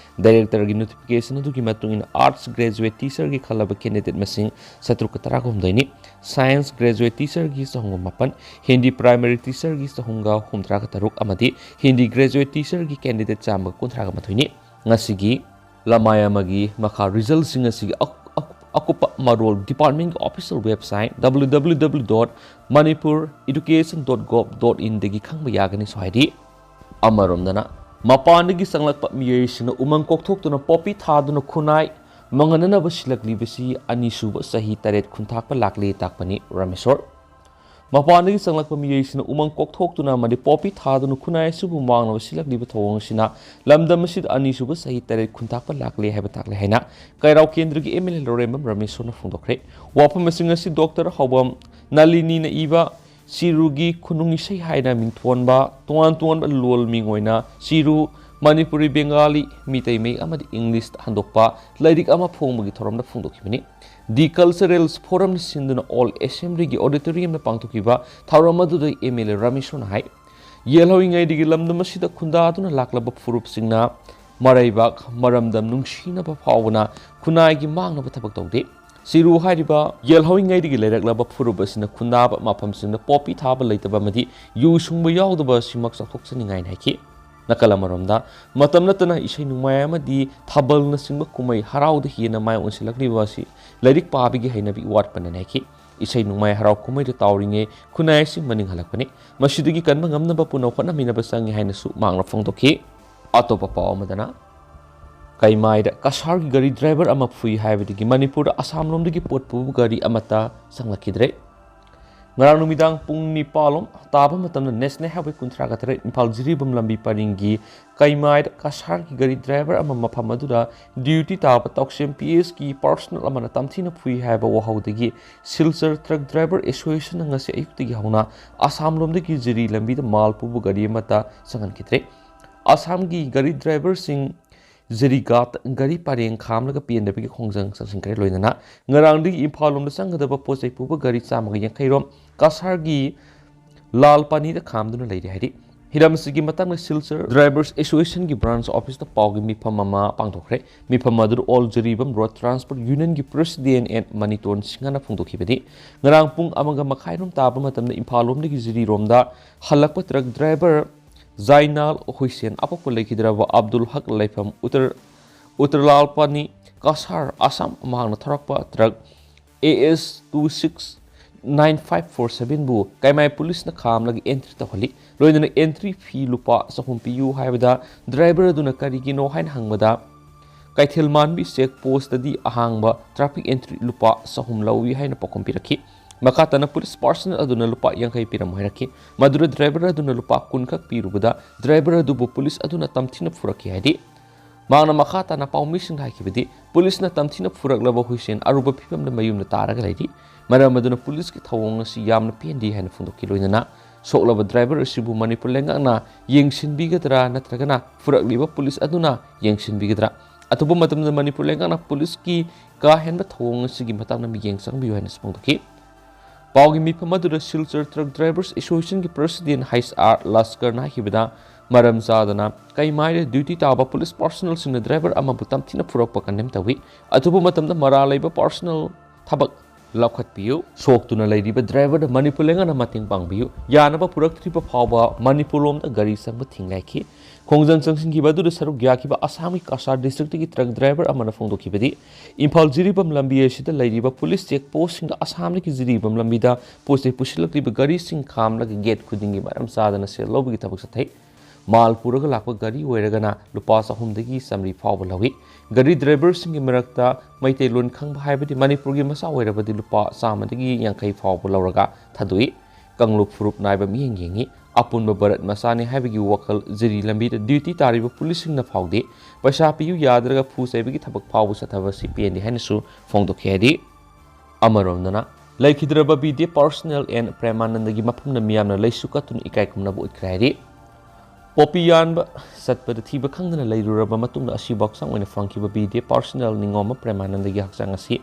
Directorꯒꯤ notification ꯑꯗꯨꯒꯤ ꯃꯇꯨꯡ ꯏꯟꯅ Arts graduate teacherꯒꯤ ꯈꯜꯂꯕ candidate ꯃꯁꯤꯡ ꯆꯥꯇ꯭ꯔꯨꯛꯀ ꯇꯔꯥꯒ ꯍꯨꯝꯗꯣꯏꯅꯤ, Science graduate teacherꯒꯤ ꯆꯍꯨꯝꯒ ꯃꯥꯄꯟ, Hindi primary teacherꯒꯤ ꯆꯍꯨꯝꯒ ꯍꯨꯝꯗ꯭ꯔꯥꯒ ꯇꯔꯨꯛ ꯑꯃꯗꯤ Hindi graduate teacherꯒꯤ candidate ꯆꯥꯝꯃꯒ ꯀꯨꯟꯊ꯭ꯔꯥꯒ ꯃꯥꯊꯣꯏꯅꯤ꯫ ꯉꯁꯤꯒꯤ ꯂꯃꯥꯏ ꯑꯃꯒꯤ ꯃꯈꯥ resultꯁꯤꯡ ꯑꯁꯤꯒꯤ ꯑꯀꯨꯞ-, ꯑꯀꯨꯞꯄ ꯃꯔꯣꯜ departmentꯀꯤ official website W W W dot manipur education dot gov dot inꯗꯒꯤ ꯈꯪꯕ ꯌꯥꯒꯅꯤꯁꯨ ꯍꯥꯏꯔꯤ꯫ ꯑꯃꯔꯣꯝꯗꯅ, ꯃꯄꯥꯟꯗꯒꯤ ꯆꯪꯂꯛꯄ ꯃꯤꯑꯣꯏꯁꯤꯡꯅ ꯎꯃꯪ ꯀꯣꯛꯊꯣꯛꯇꯨꯅ ꯄꯣꯄꯤ ꯊꯥꯗꯨꯅ ꯈꯨꯟꯅꯥꯏ ꯃꯥꯡꯍꯟꯅꯅꯕ ꯁꯤꯜꯂꯛꯂꯤꯕꯁꯤ ꯑꯅꯤꯁꯨꯕ ꯆꯍꯤ ꯇꯔꯦꯠ ꯈꯨꯟꯊꯥꯛꯄ ꯂꯥꯛꯂꯦ ꯇꯥꯛꯄꯅꯤ ꯔꯥꯃꯦꯁꯣꯔ꯫ ꯃꯄꯥꯟꯗꯒꯤ ꯆꯪꯂꯛꯄ ꯃꯤꯑꯣꯏꯁꯤꯡꯅ ꯎꯃꯪ ꯀꯣꯛꯊꯣꯛꯇꯨꯅ ꯑꯃꯗꯤ ꯄꯣꯄꯤ ꯊꯥꯗꯨꯅ ꯈꯨꯟꯅꯥꯏ ꯑꯁꯤꯕꯨ ꯃꯥꯡꯅꯕ ꯁꯤꯜꯂꯛꯂꯤꯕ ꯊꯧꯑꯣꯡ ꯑꯁꯤꯅ ꯂꯝꯗꯝ ꯑꯁꯤꯗ ꯑꯅꯤꯁꯨꯕ ꯆꯍꯤ ꯇꯔꯦꯠ ꯈꯨꯟꯊꯥꯛꯄ ꯂꯥꯛꯂꯦ ꯍꯥꯏꯕ ꯇꯥꯛꯂꯦ ꯍꯥꯏꯅ ꯀꯩꯔꯥꯎ ꯀꯦꯟꯗ꯭ꯔꯒꯤ M L A ꯂꯧꯔꯦꯝꯕꯝ ꯔꯥꯃꯦꯁꯣꯔꯅ ꯐꯣꯡꯗꯣꯛꯈ꯭ꯔꯦ꯫ ꯋꯥꯐꯝꯁꯤꯡ ꯑꯁꯤ ꯗꯣꯛꯇꯔ ꯍꯥꯎꯕꯝ ꯅꯥꯂꯤꯅꯤꯅ ꯏꯕ ꯆꯤꯔꯨꯒꯤ ꯈꯨꯅꯨꯡ ꯏꯁꯩ ꯍꯥꯏꯅ ꯃꯤꯡꯊꯣꯟꯕ ꯇꯣꯉꯥꯟ ꯇꯣꯉꯥꯟꯕ ꯂꯣꯜ ꯃꯤꯡ ꯑꯣꯏꯅ ꯆꯤꯔꯨ, ꯃꯅꯤꯄꯨꯔꯤ, ꯕꯦꯡꯒꯥꯂꯤ, ꯃꯤꯇꯩ ꯃꯌꯦꯛ ꯑꯃꯗꯤ Englishꯇ ꯍꯟꯗꯣꯛꯄ ꯂꯥꯏꯔꯤꯛ ꯑꯃ ꯐꯣꯡꯕꯒꯤ ꯊꯧꯔꯝꯗ ꯐꯣꯡꯗꯣꯛꯈꯤꯕꯅꯤ꯫ The Cultural Forumꯅ ꯁꯤꯟꯗꯨꯅ All Assemblyꯒꯤ auditoriumꯗ ꯄꯥꯡꯊꯣꯛꯈꯤꯕ ꯊꯧꯔꯝ ꯑꯗꯨꯗ M L A ꯔꯥꯃꯦꯁꯣꯔꯅ ꯍꯥꯏ, ꯌꯦꯜꯍꯧꯔꯤꯉꯩꯗꯒꯤ ꯂꯝꯗꯝ ꯑꯁꯤꯗ ꯈꯨꯟꯗꯥꯗꯨꯅ ꯂꯥꯛꯂꯕ ꯐꯨꯔꯨꯞꯁꯤꯡꯅ ꯃꯔꯩꯕꯥꯛ, ꯃꯔꯝꯗꯝ ꯅꯨꯡꯁꯤꯅꯕ ꯐꯥꯎꯕꯅ ꯈꯨꯟꯅꯥꯏꯒꯤ ꯃꯥꯡꯅꯕ ꯊꯕꯛ ꯇꯧꯗꯦ꯫ ꯆꯤꯔꯨ ꯍꯥꯏꯔꯤꯕ ꯌꯦꯜꯍꯧꯔꯤꯉꯩꯗꯒꯤ ꯂꯩꯔꯛꯂꯕ ꯐꯨꯔꯨꯞ ꯑꯁꯤꯅ ꯈꯨꯟꯗꯥꯕ ꯃꯐꯝꯁꯤꯡꯗ ꯄꯣꯄꯤ ꯊꯥꯕ ꯂꯩꯇꯕ ꯑꯃꯗꯤ ꯌꯨ ꯁꯨꯡꯕ ꯌꯥꯎꯗꯕ ꯑꯁꯤꯃꯛ ꯆꯥꯎꯊꯣꯛꯆꯅꯤꯡꯉꯥꯏꯅꯤ ꯍꯥꯏꯈꯤ꯫ ꯅꯥꯀꯜ ꯑꯃꯔꯣꯝꯗ, ꯃꯇꯝ ꯅꯠꯇꯅ ꯏꯁꯩ ꯅꯣꯡꯃꯥꯏ ꯑꯃꯗꯤ ꯊꯥꯕꯜꯅꯆꯤꯡꯕ ꯀꯨꯝꯍꯩ ꯍꯔꯥꯎꯗ ꯍꯦꯟꯅ ꯃꯥꯏ ꯑꯣꯟꯁꯤꯜꯂꯛꯂꯤꯕ ꯑꯁꯤ ꯂꯥꯏꯔꯤꯛ ꯄꯥꯕꯒꯤ ꯍꯩꯅꯕꯤ ꯋꯥꯠꯄꯅꯅꯤ ꯍꯥꯏꯈꯤ꯫ ꯏꯁꯩ ꯅꯣꯡꯃꯥꯏ ꯍꯔꯥꯎ ꯀꯨꯝꯍꯩꯗ ꯇꯥꯎꯔꯤꯉꯩ ꯈꯨꯟꯅꯥꯏ ꯑꯁꯤ ꯃꯅꯤꯡ ꯍꯜꯂꯛꯄꯅꯤ꯫ ꯃꯁꯤꯗꯒꯤ ꯀꯟꯕ ꯉꯝꯅꯕ ꯄꯨꯟꯅ ꯍꯣꯠꯅꯃꯤꯟꯅꯕ ꯆꯪꯏ ꯍꯥꯏꯅꯁꯨ ꯃꯍꯥꯛꯅ ꯐꯣꯡꯗꯣꯛꯈꯤ꯫ ꯑꯇꯣꯞꯄ ꯄꯥꯎ ꯑꯃꯗꯅ, ꯀꯩꯃꯥꯏꯗ ꯀꯁꯥꯔꯒꯤ ꯒꯥꯔꯤ driver ꯑꯃ ꯐꯨꯏ ꯍꯥꯏꯕꯗꯒꯤ ꯃꯅꯤꯄꯨꯔꯗ ꯑꯁꯥꯝꯂꯣꯝꯗꯒꯤ ꯄꯣꯠ ꯄꯨꯕ ꯒꯥꯔꯤ ꯑꯃꯠꯇ ꯆꯪꯂꯛꯈꯤꯗ꯭ꯔꯦ꯫ ꯉꯔꯥꯡ ꯅꯨꯃꯤꯗꯥꯡ ꯄꯨꯡ ꯅꯤꯄꯥꯜꯂꯣꯝ ꯇꯥꯕ ꯃꯇꯝꯗ National Highway ꯀꯨꯟꯊ꯭ꯔꯥꯒ ꯇꯔꯦꯠ ꯏꯝꯐꯥꯜ ꯖꯤꯔꯤꯕꯥꯝ ꯂꯝꯕꯤ ꯄꯔꯤꯡꯒꯤ ꯀꯩꯃꯥꯏꯗ ꯀꯁꯥꯔꯒꯤ ꯒꯥꯔꯤ driver ꯑꯃ ꯃꯐꯝ ꯑꯗꯨꯗ duty ꯇꯥꯕ ꯇꯧꯁꯦꯝ P Sꯀꯤ personnel ꯑꯃꯅ ꯇꯝꯊꯤꯅ ꯐꯨꯏ ꯍꯥꯏꯕ ꯋꯥꯍꯧꯗꯒꯤ ꯁꯤꯜꯆꯔ Truck Driver Associationꯅ ꯉꯁꯤ ꯑꯌꯨꯛꯇꯒꯤ ꯍꯧꯅ ꯑꯁꯥꯝꯂꯣꯝꯗꯒꯤ ꯖꯤꯔꯤ ꯂꯝꯕꯤꯗ ꯃꯥꯜ ꯄꯨꯕ ꯒꯥꯔꯤ ꯑꯃꯠꯇ ꯆꯪꯍꯟꯈꯤꯗ꯭ꯔꯦ꯫ ꯑꯁꯥꯝꯒꯤ ꯒꯥꯔꯤ driverꯁꯤꯡ ꯖꯤꯔꯤꯒꯥꯠ ꯒꯥꯔꯤ ꯄꯔꯦꯡ ꯈꯥꯝꯂꯒ ꯄꯦꯟꯗꯕꯒꯤ ꯈꯣꯡꯖꯪ ꯆꯪꯁꯤꯟꯈ꯭ꯔꯦ꯫ ꯂꯣꯏꯅꯅ ꯉꯔꯥꯡꯗꯒꯤ ꯏꯝꯐꯥꯜ ꯂꯣꯝꯗ ꯆꯪꯒꯗꯕ ꯄꯣꯠ ꯆꯩ ꯄꯨꯕ ꯒꯥꯔꯤ ꯆꯥꯝꯃꯒ ꯌꯥꯡꯈꯩ ꯔꯣꯝ ꯀꯁꯥꯔꯒꯤ ꯂꯥꯜ ꯄꯥꯅꯤꯗ ꯈꯥꯝꯗꯨꯅ ꯂꯩꯔꯤ ꯍꯥꯏꯔꯤ꯫ ꯍꯤꯔꯝ ꯑꯁꯤꯒꯤ ꯃꯇꯥꯡꯗ ꯁꯤꯜꯆꯔ ꯗ꯭ꯔꯥꯏꯚꯔꯁ ꯑꯦꯁꯣꯁꯤꯌꯦꯁꯟꯒꯤ ꯕ꯭ꯔꯥꯟꯁ ꯑꯣꯐꯤꯁꯇ ꯄꯥꯎꯒꯤ ꯃꯤꯐꯝ ꯑꯃ ꯄꯥꯡꯊꯣꯛꯈ꯭ꯔꯦ꯫ ꯃꯤꯐꯝ ꯑꯗꯨꯗ ꯑꯣꯜ ꯖꯤꯔꯤꯕꯝ ꯔꯣꯗ ꯇ꯭ꯔꯥꯟꯁꯄꯣꯔꯠ ꯌꯨꯅꯤꯌꯟꯒꯤ ꯄ꯭ꯔꯦꯁꯤꯗꯦꯟ ꯑꯦꯟ ꯃꯅꯤꯇꯣꯟ ꯁꯤꯡꯍꯅ ꯐꯣꯡꯗꯣꯛꯈꯤꯕꯅꯤ꯫ ꯉꯔꯥꯡ ꯄꯨꯡ ꯑꯃꯒ ꯃꯈꯥꯏꯔꯣꯝ ꯇꯥꯕ ꯃꯇꯝꯗ ꯏꯝꯐꯥꯜ ꯂꯣꯝꯗꯒꯤ ꯖꯤꯔꯤꯔꯣꯝꯗ ꯍꯜꯂꯛꯄ ꯇ꯭ꯔꯛ ꯗ꯭ꯔꯥꯏꯚꯔ ꯖꯥꯏꯅꯥꯜ ꯍꯨꯏꯁꯦꯟ, ꯑꯄꯣꯛꯄ ꯂꯩꯈꯤꯗ꯭ꯔꯕ ꯑꯕꯗꯨꯜ ꯍꯛ ꯂꯩꯐꯝ ꯎꯇꯔ, ꯎꯇꯔꯂꯥꯜꯄꯥꯅꯤ, ꯀꯁꯥꯔ, ꯑꯁꯥꯝ, ꯃꯍꯥꯛꯅ ꯊꯧꯔꯛꯄ truck AS two six nine five four seven ꯕꯨ ꯀꯩꯃꯥꯏ ꯄꯨꯂꯤꯁꯅ ꯈꯥꯝꯂꯒ ꯑꯦꯟꯇ꯭ꯔꯤ ꯇꯧꯍꯜꯂꯤ꯫ ꯂꯣꯏꯅꯅ ꯑꯦꯟꯇ꯭ꯔꯤ ꯐꯤ ꯂꯨꯄꯥ ꯆꯍꯨꯝ ꯄꯤꯌꯨ ꯍꯥꯏꯕꯗ ꯗ꯭ꯔꯥꯏꯚꯔ ꯑꯗꯨꯅ ꯀꯔꯤꯒꯤꯅꯣ ꯍꯥꯏꯅ ꯍꯪꯕꯗ, ꯀꯩꯊꯦꯜ ꯃꯥꯟꯕꯤ ꯆꯦꯛ ꯄꯣꯁꯇꯗꯤ ꯑꯍꯥꯡꯕ ꯇ꯭ꯔꯥꯐꯤꯛ ꯑꯦꯟꯇ꯭ꯔꯤ ꯂꯨꯄꯥ ꯆꯍꯨꯝ ꯂꯧꯏ ꯍꯥꯏꯅ ꯄꯥꯎꯈꯨꯝ ꯄꯤꯔꯛꯈꯤ꯫ ꯃꯈꯥ ꯇꯥꯅ ꯄꯨꯂꯤꯁ ꯄꯥꯔꯁꯅꯦꯜ ꯑꯗꯨꯅ ꯂꯨꯄꯥ ꯌꯥꯡꯈꯩ ꯄꯤꯔꯝꯃꯨ ꯍꯥꯏꯔꯛꯈꯤ꯫ ꯃꯗꯨꯗ ꯗ꯭ꯔꯥꯏꯚꯔ ꯑꯗꯨꯅ ꯂꯨꯄꯥ ꯀꯨꯟ ꯈꯛ ꯄꯤꯔꯨꯕꯗ ꯗ꯭ꯔꯥꯏꯚꯔ ꯑꯗꯨꯕꯨ ꯄꯨꯂꯤꯁ ꯑꯗꯨꯅ ꯇꯝꯊꯤꯅ ꯐꯨꯔꯛꯈꯤ ꯍꯥꯏꯔꯤ꯫ ꯃꯍꯥꯛꯅ ꯃꯈꯥ ꯇꯥꯅ ꯄꯥꯎꯃꯤꯁꯤꯡꯗ ꯍꯥꯏꯈꯤꯕꯗꯤ, ꯄꯨꯂꯤꯁꯅ ꯇꯝꯊꯤꯅ ꯐꯨꯔꯛꯂꯕ ꯍꯨꯏꯁꯦꯟ ꯑꯔꯨꯕ ꯐꯤꯕꯝꯗ ꯃꯌꯨꯝꯗ ꯇꯥꯔꯒ ꯂꯩꯔꯤ꯫ ꯃꯔꯝ ꯑꯗꯨꯅ ꯄꯨꯂꯤꯁꯀꯤ ꯊꯧꯑꯣꯡ ꯑꯁꯤ ꯌꯥꯝꯅ ꯄꯦꯟꯗꯦ ꯍꯥꯏꯅ ꯐꯣꯡꯗꯣꯛꯈꯤ꯫ ꯂꯣꯏꯅꯅ ꯁꯣꯛꯂꯕ ꯗ꯭ꯔꯥꯏꯚꯔ ꯑꯁꯤꯕꯨ ꯃꯅꯤꯄꯨꯔ ꯂꯩꯉꯥꯛꯅ ꯌꯦꯡꯁꯤꯟꯕꯤꯒꯗ꯭ꯔꯥ ꯅꯠꯇ꯭ꯔꯒꯅ ꯐꯨꯔꯛꯂꯤꯕ ꯄꯨꯂꯤꯁ ꯑꯗꯨꯅ ꯌꯦꯡꯁꯤꯟꯕꯤꯒꯗ꯭ꯔꯥ? ꯑꯊꯨꯕ ꯃꯇꯝꯗ ꯃꯅꯤꯄꯨꯔ ꯂꯩꯉꯥꯛꯅ ꯄꯨꯂꯤꯁꯀꯤ ꯀꯥ ꯍꯦꯟꯕ ꯊꯧꯑꯣꯡ ꯑꯁꯤꯒꯤ ꯃꯇꯥꯡꯗ ꯃꯤꯠꯌꯦꯡ ꯆꯪꯕꯤꯌꯨ ꯍꯥꯏꯅꯁꯨ ꯐꯣꯡꯗꯣꯛꯈꯤ꯫ ꯄꯥꯎꯒꯤ ꯃꯤꯐꯝ ꯑꯗꯨꯗ ꯁꯤꯜꯆꯔ ꯇ꯭ꯔꯛ ꯗ꯭ꯔꯥꯏꯚꯔꯁ ꯑꯦꯁꯣꯁꯤꯌꯦꯁꯟꯒꯤ ꯄ꯭ꯔꯦꯁꯤꯗꯦꯟ ꯍꯩꯆ ꯑꯥꯔ ꯂꯁꯀꯔꯅ ꯍꯥꯏꯈꯤꯕꯗ, ꯃꯔꯝ ꯆꯥꯗꯅ ꯀꯩꯃꯥꯏꯗ ꯗ꯭ꯌꯨꯇꯤ ꯇꯥꯕ ꯄꯨꯂꯤꯁ ꯄꯥꯔꯁꯅꯦꯜꯁꯤꯡꯅ ꯗ꯭ꯔꯥꯏꯚꯔ ꯑꯃꯕꯨ ꯇꯝꯊꯤꯅ ꯐꯨꯔꯛꯄ ꯀꯟꯗꯦꯝ ꯇꯧꯏ꯫ ꯑꯊꯨꯕ ꯃꯇꯝꯗ ꯃꯔꯥꯜ ꯂꯩꯕ ꯄꯥꯔꯁꯅꯦꯜ ꯊꯕꯛ ꯂꯧꯈꯠꯄꯤꯌꯨ꯫ ꯁꯣꯛꯇꯨꯅ ꯂꯩꯔꯤꯕ ꯗ꯭ꯔꯥꯏꯚꯔꯗ ꯃꯅꯤꯄꯨꯔ ꯂꯩꯉꯥꯛꯅ ꯃꯇꯦꯡ ꯄꯥꯡꯕꯤꯌꯨ꯫ ꯌꯥꯅꯕ ꯄꯨꯔꯛꯇ꯭ꯔꯤꯕ ꯐꯥꯎꯕ ꯃꯅꯤꯄꯨꯔ ꯂꯣꯝꯗ ꯒꯥꯔꯤ ꯆꯪꯕ ꯊꯤꯡꯒꯥꯏꯈꯤ꯫ ꯈꯣꯡꯖꯪ ꯆꯪꯁꯤꯟꯈꯤꯕ ꯑꯗꯨꯗ ꯁꯔꯨꯛ ꯌꯥꯈꯤꯕ ꯑꯁꯥꯝꯒꯤ ꯀꯁꯥꯔ ꯗꯤꯁꯇ꯭ꯔꯤꯛꯇꯒꯤ ꯇ꯭ꯔꯛ ꯗ꯭ꯔꯥꯏꯚꯔ ꯑꯃꯅ ꯐꯣꯡꯗꯣꯛꯈꯤꯕꯗꯤ, ꯏꯝꯐꯥꯜ ꯖꯤꯔꯤꯕꯥꯝ ꯂꯝꯕꯤ ꯑꯁꯤꯗ ꯂꯩꯔꯤꯕ ꯄꯨꯂꯤꯁ ꯆꯦꯛ ꯄꯣꯁꯁꯤꯡꯗ ꯑꯁꯥꯝꯗꯒꯤ ꯖꯤꯔꯤꯕꯥꯝ ꯂꯝꯕꯤꯗ ꯄꯣꯠ ꯆꯩ ꯄꯨꯁꯤꯜꯂꯛꯂꯤꯕ ꯒꯥꯔꯤꯁꯤꯡ ꯈꯥꯝꯂꯒ ꯒꯦꯠ ꯈꯨꯗꯤꯡꯒꯤ ꯃꯔꯝ ꯆꯥꯗꯅ ꯁꯦꯜ ꯂꯧꯕꯒꯤ ꯊꯕꯛ ꯆꯠꯊꯩ꯫ ꯃꯥꯜ ꯄꯨꯔꯒ ꯂꯥꯛꯄ ꯒꯥꯔꯤ ꯑꯣꯏꯔꯒꯅ ꯂꯨꯄꯥ ꯆꯍꯨꯝꯗꯒꯤ ꯆꯥꯃꯔꯤ ꯐꯥꯎꯕ ꯂꯧꯏ꯫ ꯒꯥꯔꯤ ꯗ꯭ꯔꯥꯏꯚꯔꯁꯤꯡꯒꯤ ꯃꯔꯛꯇ ꯃꯩꯇꯩꯂꯣꯟ ꯈꯪꯕ ꯍꯥꯏꯕꯗꯤ ꯃꯅꯤꯄꯨꯔꯒꯤ ꯃꯆꯥ ꯑꯣꯏꯔꯕꯗꯤ ꯂꯨꯄꯥ ꯆꯥꯝꯃꯗꯒꯤ ꯌꯥꯡꯈꯩ ꯐꯥꯎꯕ ꯂꯧꯔꯒ ꯊꯥꯗꯣꯛꯏ꯫ ꯀꯥꯡꯂꯨꯞ ꯐꯨꯔꯨꯞ ꯅꯥꯏꯕ ꯃꯤꯠꯌꯦꯡ ꯌꯦꯡꯉꯤ꯫ ꯑꯄꯨꯟꯕ ꯚꯥꯔꯠ ꯃꯆꯥꯅꯤ ꯍꯥꯏꯕꯒꯤ ꯋꯥꯈꯜ ꯖꯤꯔꯤ ꯂꯝꯕꯤꯗ ꯗ꯭ꯌꯨꯇꯤ ꯇꯥꯔꯤꯕ ꯄꯨꯂꯤꯁꯁꯤꯡꯅ ꯐꯥꯎꯗꯦ꯫ ꯄꯩꯁꯥ ꯄꯤꯌꯨ ꯌꯥꯗ꯭ꯔꯒ ꯐꯨ ꯆꯩꯕꯒꯤ ꯊꯕꯛ ꯐꯥꯎꯕ ꯆꯠꯊꯕ ꯑꯁꯤ ꯄꯦꯟꯗꯦ ꯍꯥꯏꯅꯁꯨ ꯐꯣꯡꯗꯣꯛꯈꯤ ꯍꯥꯏꯔꯤ꯫ ꯑꯃꯔꯣꯝꯗꯅ, ꯂꯩꯈꯤꯗ꯭ꯔꯕ B D F personnel and ꯄ꯭ꯔꯦꯃꯥꯅꯟꯗꯒꯤ ꯃꯐꯝꯗ ꯃꯤꯌꯥꯝꯅ ꯂꯩꯁꯨ ꯀꯠꯇꯨꯅ ꯏꯀꯥꯏ ꯈꯨꯝꯅꯕ ꯎꯠꯈ꯭ꯔꯦ ꯍꯥꯏꯔꯤ꯫ ꯄꯣꯄꯤ ꯌꯥꯟꯕ ꯆꯠꯄꯗ ꯊꯤꯕ ꯈꯪꯗꯅ ꯂꯩꯔꯨꯔꯕ ꯃꯇꯨꯡꯗ ꯑꯁꯤꯕ ꯍꯛꯆꯥꯡ ꯑꯣꯏꯅ ꯐꯪꯈꯤꯕ ꯕꯤꯗꯦ personnel ꯅꯤꯉꯣꯝꯕ ꯄ꯭ꯔꯦꯃꯥꯅꯟꯗꯒꯤ ꯍꯛꯆꯥꯡ ꯑꯁꯤ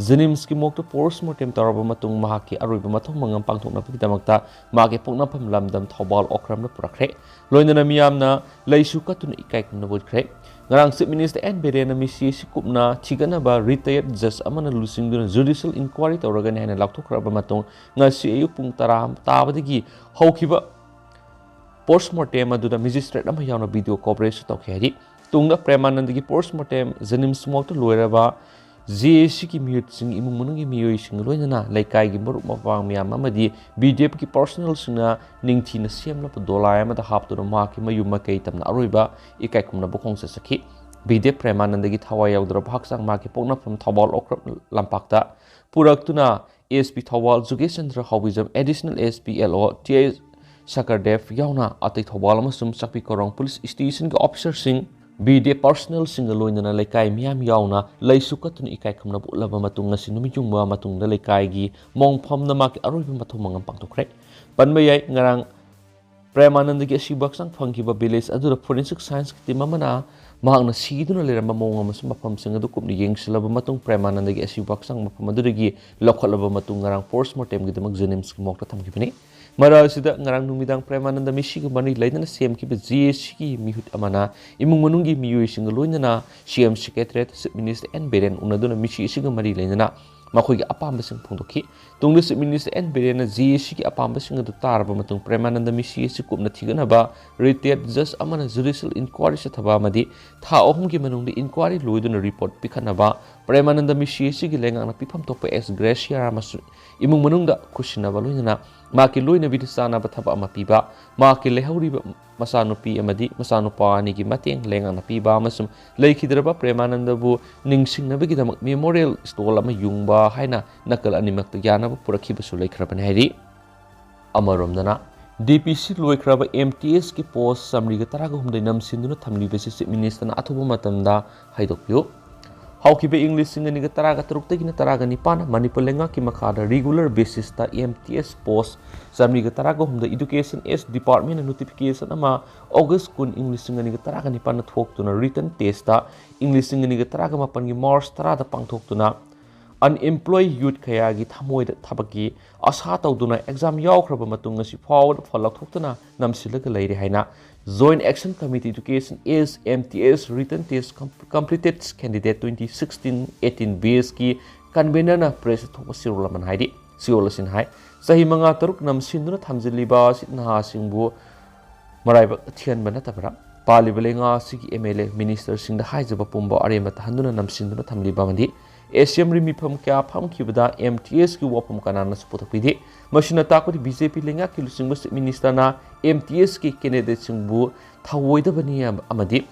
JNIMSꯀꯤ morgueꯇ post mortem ꯇꯧꯔꯕ ꯃꯇꯨꯡ ꯃꯍꯥꯛꯀꯤ ꯑꯔꯣꯏꯕ ꯃꯊꯧ ꯃꯉꯝ ꯄꯥꯡꯊꯣꯛꯅꯕꯒꯤꯗꯃꯛꯇ ꯃꯍꯥꯛꯀꯤ ꯄꯣꯛꯅꯐꯝ ꯂꯝꯗꯝ ꯊꯧꯕꯥꯜ ꯑꯣꯀ꯭ꯔꯝꯗ ꯄꯨꯔꯛꯈ꯭ꯔꯦ꯫ ꯂꯣꯏꯅꯅ ꯃꯤꯌꯥꯝꯅ ꯂꯩꯁꯨ ꯀꯠꯇꯨꯅ ꯏꯀꯥꯏ ꯈꯨꯝꯅꯕ ꯎꯠꯈ꯭ꯔꯦ꯫ ꯉꯔꯥꯡ Chief Minister ꯑꯦꯟ ꯕꯤꯔꯦꯟꯅ ꯃꯤꯁꯤ ꯑꯁꯤ ꯀꯨꯞꯅ ꯊꯤꯒꯠꯅꯕ retired judge ꯑꯃꯅ ꯂꯨꯆꯤꯡꯗꯨꯅ judicial inquiry ꯇꯧꯔꯒꯅꯤ ꯍꯥꯏꯅ ꯂꯥꯎꯊꯣꯛꯈ꯭ꯔꯕ ꯃꯇꯨꯡ ꯉꯁꯤ ꯑꯌꯨꯛ ꯄꯨꯡ ꯇꯔꯥ ꯇꯥꯕꯗꯒꯤ ꯍꯧꯈꯤꯕ post mortem ꯑꯗꯨꯗ magistrate ꯑꯃ ꯌꯥꯎꯅ video coverage ꯇꯧꯈꯤ ꯍꯥꯏꯔꯤ꯫ ꯇꯨꯡꯗ ꯄ꯭ꯔꯦꯃꯥꯅꯟꯗꯒꯤ post mortem JNIMS morgueꯇ ꯂꯣꯏꯔꯕ JACꯒꯤ ꯃꯤꯍꯨꯠꯁꯤꯡ, ꯏꯃꯨꯡ ꯃꯅꯨꯡꯒꯤ ꯃꯤꯑꯣꯏꯁꯤꯡ, ꯂꯣꯏꯅꯅ ꯂꯩꯀꯥꯏꯒꯤ ꯃꯔꯨꯞ ꯃꯄꯥꯡ ꯃꯌꯥꯝ ꯑꯃꯗꯤ BDFꯀꯤ personnelꯁꯤꯡꯅ ꯅꯤꯡꯊꯤꯅ ꯁꯦꯝꯂꯕ ꯗꯣꯂꯥꯏ ꯑꯃꯗ ꯍꯥꯞꯇꯨꯅ ꯃꯍꯥꯛꯀꯤ ꯃꯌꯨꯝ ꯃꯀꯩ ꯇꯝꯅ ꯑꯔꯣꯏꯕ ꯏꯀꯥꯏ ꯈꯨꯝꯅꯕ ꯈꯣꯡꯆꯠ ꯆꯠꯈꯤ꯫ BDF ꯄ꯭ꯔꯦꯃꯥꯅꯟꯗꯒꯤ ꯊꯋꯥꯏ ꯌꯥꯎꯗ꯭ꯔꯕ ꯍꯛꯆꯥꯡ ꯃꯍꯥꯛꯀꯤ ꯄꯣꯛꯅꯐꯝ ꯊꯧꯕꯥꯜ ꯑꯣꯀ꯭ꯔꯝ ꯂꯝꯄꯥꯛꯇ ꯄꯨꯔꯛꯇꯨꯅ SP Thoubal ꯖꯨꯒꯦꯁ Chandra ꯍꯥꯎꯕꯤꯖꯝ, Additional SP LO TA ꯁꯀꯔꯗꯦꯕ ꯌꯥꯎꯅ ꯑꯇꯩ ꯊꯧꯕꯥꯜ ꯑꯃꯁꯨꯡ ꯆꯥꯛꯄꯤ ꯀꯣꯔꯣꯡ police stationꯒꯤ officerꯁꯤꯡ, BDF personnelꯁꯤꯡꯒ ꯂꯣꯏꯅꯅ ꯂꯩꯀꯥꯏ ꯃꯤꯌꯥꯝ ꯌꯥꯎꯅ ꯂꯩꯁꯨ ꯀꯠꯇꯨꯅ ꯏꯀꯥꯏ ꯈꯨꯝꯅꯕ ꯎꯠꯂꯕ ꯃꯇꯨꯡ ꯉꯁꯤ ꯅꯨꯃꯤꯠ ꯌꯨꯡꯕ ꯃꯇꯨꯡꯗ ꯂꯩꯀꯥꯏꯒꯤ ꯃꯣꯡꯐꯝꯗ ꯃꯍꯥꯛꯀꯤ ꯑꯔꯣꯏꯕ ꯃꯊꯧ ꯃꯉꯝ ꯄꯥꯡꯊꯣꯛꯈ꯭ꯔꯦ꯫ ꯄꯟꯕ ꯌꯥꯏ, ꯉꯔꯥꯡ ꯄ꯭ꯔꯦꯃꯥꯅꯟꯗꯒꯤ ꯑꯁꯤꯕ ꯍꯛꯆꯥꯡ ꯐꯪꯈꯤꯕ village ꯑꯗꯨꯗ forensic scienceꯀꯤ team ꯑꯃꯅ ꯃꯍꯥꯛꯅ ꯁꯤꯗꯨꯅ ꯂꯩꯔꯝꯕ ꯃꯑꯣꯡ ꯑꯃꯁꯨꯡ ꯃꯐꯝꯁꯤꯡ ꯑꯗꯨ ꯀꯨꯞꯅ ꯌꯦꯡꯁꯤꯜꯂꯕ ꯃꯇꯨꯡ ꯄ꯭ꯔꯦꯃꯥꯅꯟꯗꯒꯤ ꯑꯁꯤꯕ ꯍꯛꯆꯥꯡ ꯃꯐꯝ ꯑꯗꯨꯗꯒꯤ ꯂꯧꯈꯠꯂꯕ ꯃꯇꯨꯡ ꯉꯔꯥꯡ post mortemꯒꯤꯗꯃꯛ JNIMSꯀꯤ morgueꯇ ꯊꯝꯈꯤꯕꯅꯤ꯫ ꯃꯔꯛ ꯑꯁꯤꯗ ꯉꯔꯥꯡ ꯅꯨꯃꯤꯗꯥꯡ ꯄ꯭ꯔꯦꯃꯥꯅꯟꯗ ꯃꯤꯁꯤꯒꯤ ꯃꯔꯤ ꯂꯩꯅꯅ ꯁꯦꯝꯈꯤꯕ JACꯒꯤ ꯃꯤꯍꯨꯠ ꯑꯃꯅ ꯏꯃꯨꯡ ꯃꯅꯨꯡꯒꯤ ꯃꯤꯑꯣꯏꯁꯤꯡꯒ ꯂꯣꯏꯅꯅ CM secretariat Chief Minister N Biren ꯎꯅꯗꯨꯅ ꯃꯤꯁꯤ ꯑꯁꯤꯒ ꯃꯔꯤ ꯂꯩꯅꯅ ꯃꯈꯣꯏꯒꯤ ꯑꯄꯥꯝꯕꯁꯤꯡ ꯐꯣꯡꯗꯣꯛꯈꯤ꯫ ꯇꯨꯡꯗ Chief Minister ꯑꯦꯟ ꯕꯤꯔꯦꯟꯅ JACꯒꯤ ꯑꯄꯥꯝꯕꯁꯤꯡ ꯑꯗꯨ ꯇꯥꯔꯕ ꯃꯇꯨꯡ ꯄ꯭ꯔꯦꯃꯥꯅꯟꯗ ꯃꯤꯁꯤ ꯑꯁꯤ ꯀꯨꯞꯅ ꯊꯤꯒꯠꯅꯕ retired judge ꯑꯃꯅ judicial inquiry ꯆꯠꯊꯕ ꯑꯃꯗꯤ ꯊꯥ ꯑꯍꯨꯝꯒꯤ ꯃꯅꯨꯡꯗ inquiry ꯂꯣꯏꯗꯨꯅ report ꯄꯤꯈꯠꯅꯕ ꯄ꯭ꯔꯦꯃꯥꯅꯟꯗ ꯃꯤꯁꯤ ꯑꯁꯤꯒꯤ ꯂꯩꯉꯥꯛꯅ ꯄꯤꯐꯝ ꯊꯣꯛꯄ ex gratia ꯑꯃꯁꯨꯡ ꯏꯃꯨꯡ ꯃꯅꯨꯡꯗ ꯈꯨꯠꯁꯤꯟꯅꯕ ꯂꯣꯏꯅꯅ ꯃꯍꯥꯛꯀꯤ ꯂꯣꯏꯅꯕꯤꯗ ꯆꯥꯅꯕ ꯊꯕꯛ ꯑꯃ ꯄꯤꯕ, ꯃꯍꯥꯛꯀꯤ ꯂꯩꯍꯧꯔꯤꯕ ꯃꯆꯥꯅꯨꯄꯤ ꯑꯃꯗꯤ ꯃꯆꯥꯅꯨꯄꯥ ꯑꯅꯤꯒꯤ ꯃꯇꯦꯡ ꯂꯩꯉꯥꯛꯅ ꯄꯤꯕ ꯑꯃꯁꯨꯡ ꯂꯩꯈꯤꯗ꯭ꯔꯕ ꯄ꯭ꯔꯦꯃꯥꯅꯟꯗꯕꯨ ꯅꯤꯡꯁꯤꯡꯅꯕꯒꯤꯗꯃꯛ memorial stole ꯑꯃ ꯌꯨꯡꯕ ꯍꯥꯏꯅ ꯅꯥꯀꯜ ꯑꯅꯤꯃꯛꯇ ꯌꯥꯅꯕ ꯄꯨꯔꯛꯈꯤꯕꯁꯨ ꯂꯩꯈ꯭ꯔꯕꯅꯤ ꯍꯥꯏꯔꯤ꯫ ꯑꯃꯔꯣꯝꯗꯅ, DPC ꯂꯣꯏꯈ꯭ꯔꯕ MTSꯀꯤ post ꯆꯥꯃꯔꯤꯒ ꯇꯔꯥꯒ ꯍꯨꯝꯗꯣꯏ ꯅꯝꯁꯤꯟꯗꯨꯅ ꯊꯝꯂꯤꯕꯁꯤ Chief Ministerꯅ ꯑꯊꯨꯕ ꯃꯇꯝꯗ ꯍꯥꯏꯗꯣꯛꯄꯤꯌꯨ꯫ ꯍꯧꯈꯤꯕ ꯏꯪ ꯂꯤꯁꯤꯡ ꯑꯅꯤꯒ ꯇꯔꯥꯒ ꯇꯔꯨꯛꯇꯒꯤꯅ ꯇꯔꯥꯒ ꯅꯤꯄꯥꯟ ꯃꯅꯤꯄꯨꯔ ꯂꯩꯉꯥꯛꯀꯤ ꯃꯈꯥꯗ regular basisꯇ M T S post ꯆꯥꯃꯔꯤꯒ ꯇꯔꯥꯒ ꯍꯨꯝꯗꯣꯏ education S departmentꯅ notification ꯑꯃ August ꯀꯨꯟ ꯏꯪ ꯂꯤꯁꯤꯡ ꯑꯅꯤꯒ ꯇꯔꯥꯒ ꯅꯤꯄꯥꯟꯗ ꯊꯣꯛꯇꯨꯅ written testꯇ ꯏꯪ ꯂꯤꯁꯤꯡ ꯑꯅꯤꯒ ꯇꯔꯥꯒ ꯃꯥꯄꯟꯒꯤ March ꯇꯔꯥꯗ ꯄꯥꯡꯊꯣꯛꯇꯨꯅ unemployed youth ꯀꯌꯥꯒꯤ ꯊꯃꯣꯏꯗ ꯊꯕꯛꯀꯤ ꯑꯁꯥ ꯇꯧꯗꯨꯅ exam ꯌꯥꯎꯈ꯭ꯔꯕ ꯃꯇꯨꯡ ꯉꯁꯤ ꯐꯥꯎꯕꯗ ꯐꯜ ꯂꯧꯊꯣꯛꯇꯨꯅ ꯅꯝꯁꯤꯜꯂꯒ ꯂꯩꯔꯦ ꯍꯥꯏꯅ Joint Action Committee Education S M T S written test com-, completed candidate twenty sixteen eighteen batchꯀꯤ convenerꯅ pressꯇ ꯊꯣꯛꯄ ꯆꯦꯔꯣꯜ ꯑꯃꯅ ꯍꯥꯏꯔꯤ꯫ ꯆꯦꯔꯣꯜ ꯑꯁꯤꯅ ꯍꯥꯏ, ꯆꯍꯤ ꯃꯉꯥ ꯇꯔꯨꯛ ꯅꯝꯁꯤꯟꯗꯨꯅ ꯊꯝꯖꯤꯜꯂꯤꯕ ꯑꯁꯤ ꯅꯍꯥꯁꯤꯡꯕꯨ ꯃꯔꯥꯏꯕꯛ ꯊꯤꯍꯟꯕ ꯅꯠꯇꯕ꯭ꯔꯥ? ꯄꯥꯜꯂꯤꯕ ꯂꯩꯉꯥꯛ ꯑꯁꯤꯒꯤ M L A ministerꯁꯤꯡꯗ ꯍꯥꯏꯖꯕ ꯄꯨꯝꯕ ꯑꯔꯦꯝꯕ ꯇꯥꯍꯟꯗꯨꯅ ꯅꯝꯁꯤꯟꯗꯨꯅ ꯊꯝꯂꯤꯕ ꯑꯃꯗꯤ Assembly ꯃꯤꯐꯝ ꯀꯌꯥ ꯐꯝꯈꯤꯕꯗ M T Sꯀꯤ ꯋꯥꯐꯝ ꯀꯅꯥꯅꯁꯨ ꯄꯨꯊꯣꯛꯄꯤꯗꯦ꯫ ꯃꯁꯤꯅ ꯇꯥꯛꯄꯗꯤ B J P ꯂꯩꯉꯥꯛꯀꯤ ꯂꯨꯆꯤꯡꯕ Chief Ministerꯅ M T Sꯀꯤ candidateꯁꯤꯡꯕꯨ ꯊꯧꯑꯣꯏꯗꯕꯅꯤ ꯑꯃꯗꯤ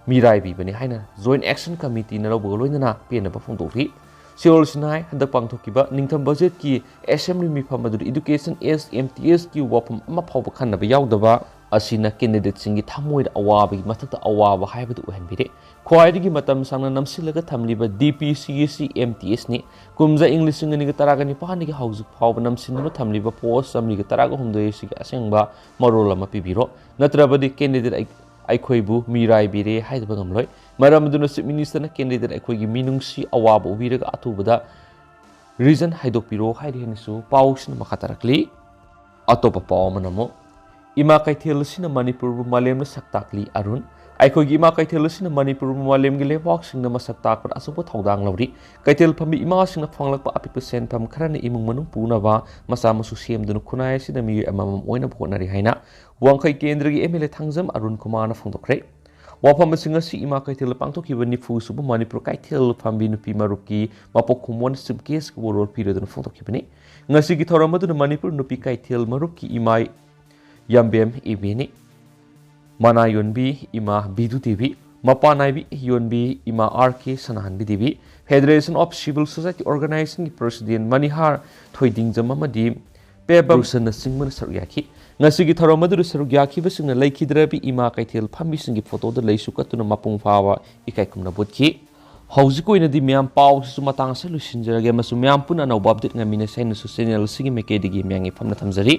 ꯃꯤꯔꯥꯏꯕꯤꯕꯅꯤ ꯍꯥꯏꯅ Joint Action Committeeꯅ ꯂꯧꯕꯒ ꯂꯣꯏꯅꯅ ꯄꯦꯟꯅꯕ ꯐꯣꯡꯗꯣꯛꯂꯤ꯫ ꯆꯦꯔꯣꯜꯁꯤꯅ ꯍꯥꯏ, ꯍꯟꯗꯛ ꯄꯥꯡꯊꯣꯛꯈꯤꯕ ꯅꯤꯡꯊꯝ budgetꯀꯤ Assembly ꯃꯤꯐꯝ ꯑꯗꯨꯗ Education S M T Sꯀꯤ ꯋꯥꯐꯝ ꯑꯃ ꯐꯥꯎꯕ ꯈꯟꯅꯕ ꯌꯥꯎꯗꯕ ꯑꯁꯤꯅ candidateꯁꯤꯡꯒꯤ ꯊꯃꯣꯏꯗ ꯑꯋꯥꯕꯒꯤ ꯃꯊꯛꯇ ꯑꯋꯥꯕ ꯍꯥꯏꯕꯗꯨ ꯑꯣꯏꯍꯟꯕꯤꯔꯦ꯫ ꯈ꯭ꯋꯥꯏꯗꯒꯤ ꯃꯇꯝ ꯁꯥꯡꯅ ꯅꯝꯁꯤꯜꯂꯒ ꯊꯝꯂꯤꯕ D P C S ꯁꯤ M T Sꯅꯤ꯫ ꯀꯨꯝꯖꯥ ꯏꯪ ꯂꯤꯁꯤꯡ ꯑꯅꯤꯒ ꯇꯔꯥꯒ ꯅꯤꯄꯥꯟꯗꯒꯤ ꯍꯧꯖꯤꯛ ꯐꯥꯎꯕ ꯅꯝꯁꯤꯟꯗꯨꯅ ꯊꯝꯂꯤꯕ post ꯆꯥꯃꯔꯤꯒ ꯇꯔꯥꯒ ꯍꯨꯝꯗꯣꯏ ꯑꯁꯤꯒꯤ ꯑꯁꯦꯡꯕ ꯃꯔꯣꯜ ꯑꯃ ꯄꯤꯕꯤꯔꯣ꯫ ꯅꯠꯇ꯭ꯔꯕꯗꯤ candidate ꯑꯩ-, ꯑꯩꯈꯣꯏꯕꯨ ꯃꯤꯔꯥꯏꯕꯤꯔꯦ ꯍꯥꯏꯗꯕ ꯉꯝꯂꯣꯏ꯫ ꯃꯔꯝ ꯑꯗꯨꯅ Chief Ministerꯅ candidate ꯑꯩꯈꯣꯏꯒꯤ ꯃꯤꯅꯨꯡꯁꯤ ꯑꯋꯥꯕ ꯎꯕꯤꯔꯒ ꯑꯊꯨꯕꯗ reason ꯍꯥꯏꯗꯣꯛꯄꯤꯔꯣ ꯍꯥꯏꯔꯤ ꯍꯥꯏꯅꯁꯨ ꯄꯥꯎꯁꯤꯅ ꯃꯈꯥ ꯇꯥꯔꯛꯂꯤ꯫ ꯑꯇꯣꯞꯄ ꯄꯥꯎ ꯑꯃꯅ ꯑꯃꯨꯛ, ꯏꯃꯥ ꯀꯩꯊꯦꯜ ꯑꯁꯤꯅ ꯃꯅꯤꯄꯨꯔꯕꯨ ꯃꯥꯂꯦꯝꯗ ꯁꯛ ꯇꯥꯛꯂꯤ ꯑꯔꯨꯟ꯫ ꯑꯩꯈꯣꯏꯒꯤ ꯏꯃꯥ ꯀꯩꯊꯦꯜ ꯑꯁꯤꯅ ꯃꯅꯤꯄꯨꯔꯕꯨ ꯃꯥꯂꯦꯝꯒꯤ ꯂꯩꯕꯥꯛꯁꯤꯡꯗ ꯃꯁꯛ ꯇꯥꯛꯄꯗ ꯑꯆꯧꯕ ꯊꯧꯗꯥꯡ ꯂꯧꯔꯤ꯫ ꯀꯩꯊꯦꯜ ꯐꯝꯕꯤ ꯏꯃꯥꯁꯤꯡꯅ ꯐꯪꯂꯛꯄ ꯑꯄꯤꯛꯄ ꯁꯦꯟꯐꯝ ꯈꯔꯅ ꯏꯃꯨꯡ ꯃꯅꯨꯡ ꯄꯨꯅꯕ ꯃꯆꯥ ꯃꯁꯨ ꯁꯦꯝꯗꯨꯅ ꯈꯨꯟꯅꯥꯏ ꯑꯁꯤꯗ ꯃꯤꯑꯣꯏ ꯑꯃꯃꯝ ꯑꯣꯏꯅꯕ ꯍꯣꯠꯅꯔꯤ ꯍꯥꯏꯅ ꯋꯥꯡꯈꯩ ꯀꯦꯟꯗ꯭ꯔꯒꯤ M L A Thangjam Arun ꯀꯨꯃꯥꯔꯅ ꯐꯣꯡꯗꯣꯛꯈ꯭ꯔꯦ꯫ ꯋꯥꯐꯝ ꯑꯁꯤ ꯉꯁꯤ ꯏꯃꯥ ꯀꯩꯊꯦꯜꯗ ꯄꯥꯡꯊꯣꯛꯈꯤꯕ ꯅꯤꯐꯨ ꯁꯨꯕ ꯃꯅꯤꯄꯨꯔ ꯀꯩꯊꯦꯜ ꯐꯝꯕꯤ ꯅꯨꯄꯤ ꯃꯔꯨꯞꯀꯤ ꯃꯄꯣꯛ ꯀꯨꯝꯑꯣꯟ Chief Guestꯀꯤ ꯋꯥꯔꯣꯜ ꯄꯤꯔꯗꯨꯅ ꯐꯣꯡꯗꯣꯛꯈꯤꯕꯅꯤ꯫ ꯉꯁꯤꯒꯤ ꯊꯧꯔꯝ ꯑꯗꯨꯗ ꯃꯅꯤꯄꯨꯔ ꯅꯨꯄꯤ ꯀꯩꯊꯦꯜ ꯃꯔꯨꯞꯀꯤ ꯏꯃꯥ ꯌꯥꯝꯕꯦꯝ ꯏꯕꯦꯅꯤ, ꯃꯅꯥ ꯌꯣꯟꯕꯤ ꯏꯃꯥ ꯕꯤꯗꯨ ꯗꯦꯕꯤ, ꯃꯄꯥꯟ ꯅꯥꯏꯕꯤ ꯌꯣꯟꯕꯤ ꯏꯃꯥ R K ꯁꯅꯥꯍꯟꯕꯤ Devi, Federation of Civil Society Organizationꯒꯤ President ꯃꯅꯤꯍꯥꯔ ꯊꯣꯏꯗꯤꯡꯖꯝ ꯑꯃꯗꯤ ꯄꯦꯕꯝ ꯔꯨꯁꯟꯅꯆꯤꯡꯕꯅ ꯁꯔꯨꯛ ꯌꯥꯈꯤ꯫ ꯉꯁꯤꯒꯤ ꯊꯧꯔꯝ ꯑꯗꯨꯗ ꯁꯔꯨꯛ ꯌꯥꯈꯤꯕꯁꯤꯡꯅ ꯂꯩꯈꯤꯗ꯭ꯔꯕꯤ ꯏꯃꯥ ꯀꯩꯊꯦꯜ ꯐꯝꯕꯤꯁꯤꯡꯒꯤ photoꯗ ꯂꯩꯁꯨ ꯀꯠꯇꯨꯅ ꯃꯄꯨꯡ ꯐꯥꯕ ꯏꯀꯥꯏ ꯈꯨꯝꯅꯕ ꯎꯠꯈꯤ꯫ ꯍꯧꯖꯤꯛ ꯑꯣꯏꯅꯗꯤ ꯃꯌꯥꯝ ꯄꯥꯎꯁꯤꯁꯨ ꯃꯇꯥꯡ ꯑꯁꯤꯗ ꯂꯣꯏꯁꯤꯟꯖꯔꯒꯦ, ꯑꯃꯁꯨꯡ ꯃꯌꯥꯝ ꯄꯨꯟꯅ ꯑꯅꯧꯕ ꯑꯞꯗꯦꯠ ꯉꯥꯏꯃꯤꯟꯅꯁꯤ ꯍꯥꯏꯅꯁꯨ ꯆꯦꯅꯦꯜ ꯑꯁꯤꯒꯤ ꯃꯥꯏꯀꯩꯗꯒꯤ ꯃꯌꯥꯝꯒꯤ ꯐꯝꯅ ꯊꯝꯖꯔꯤ꯫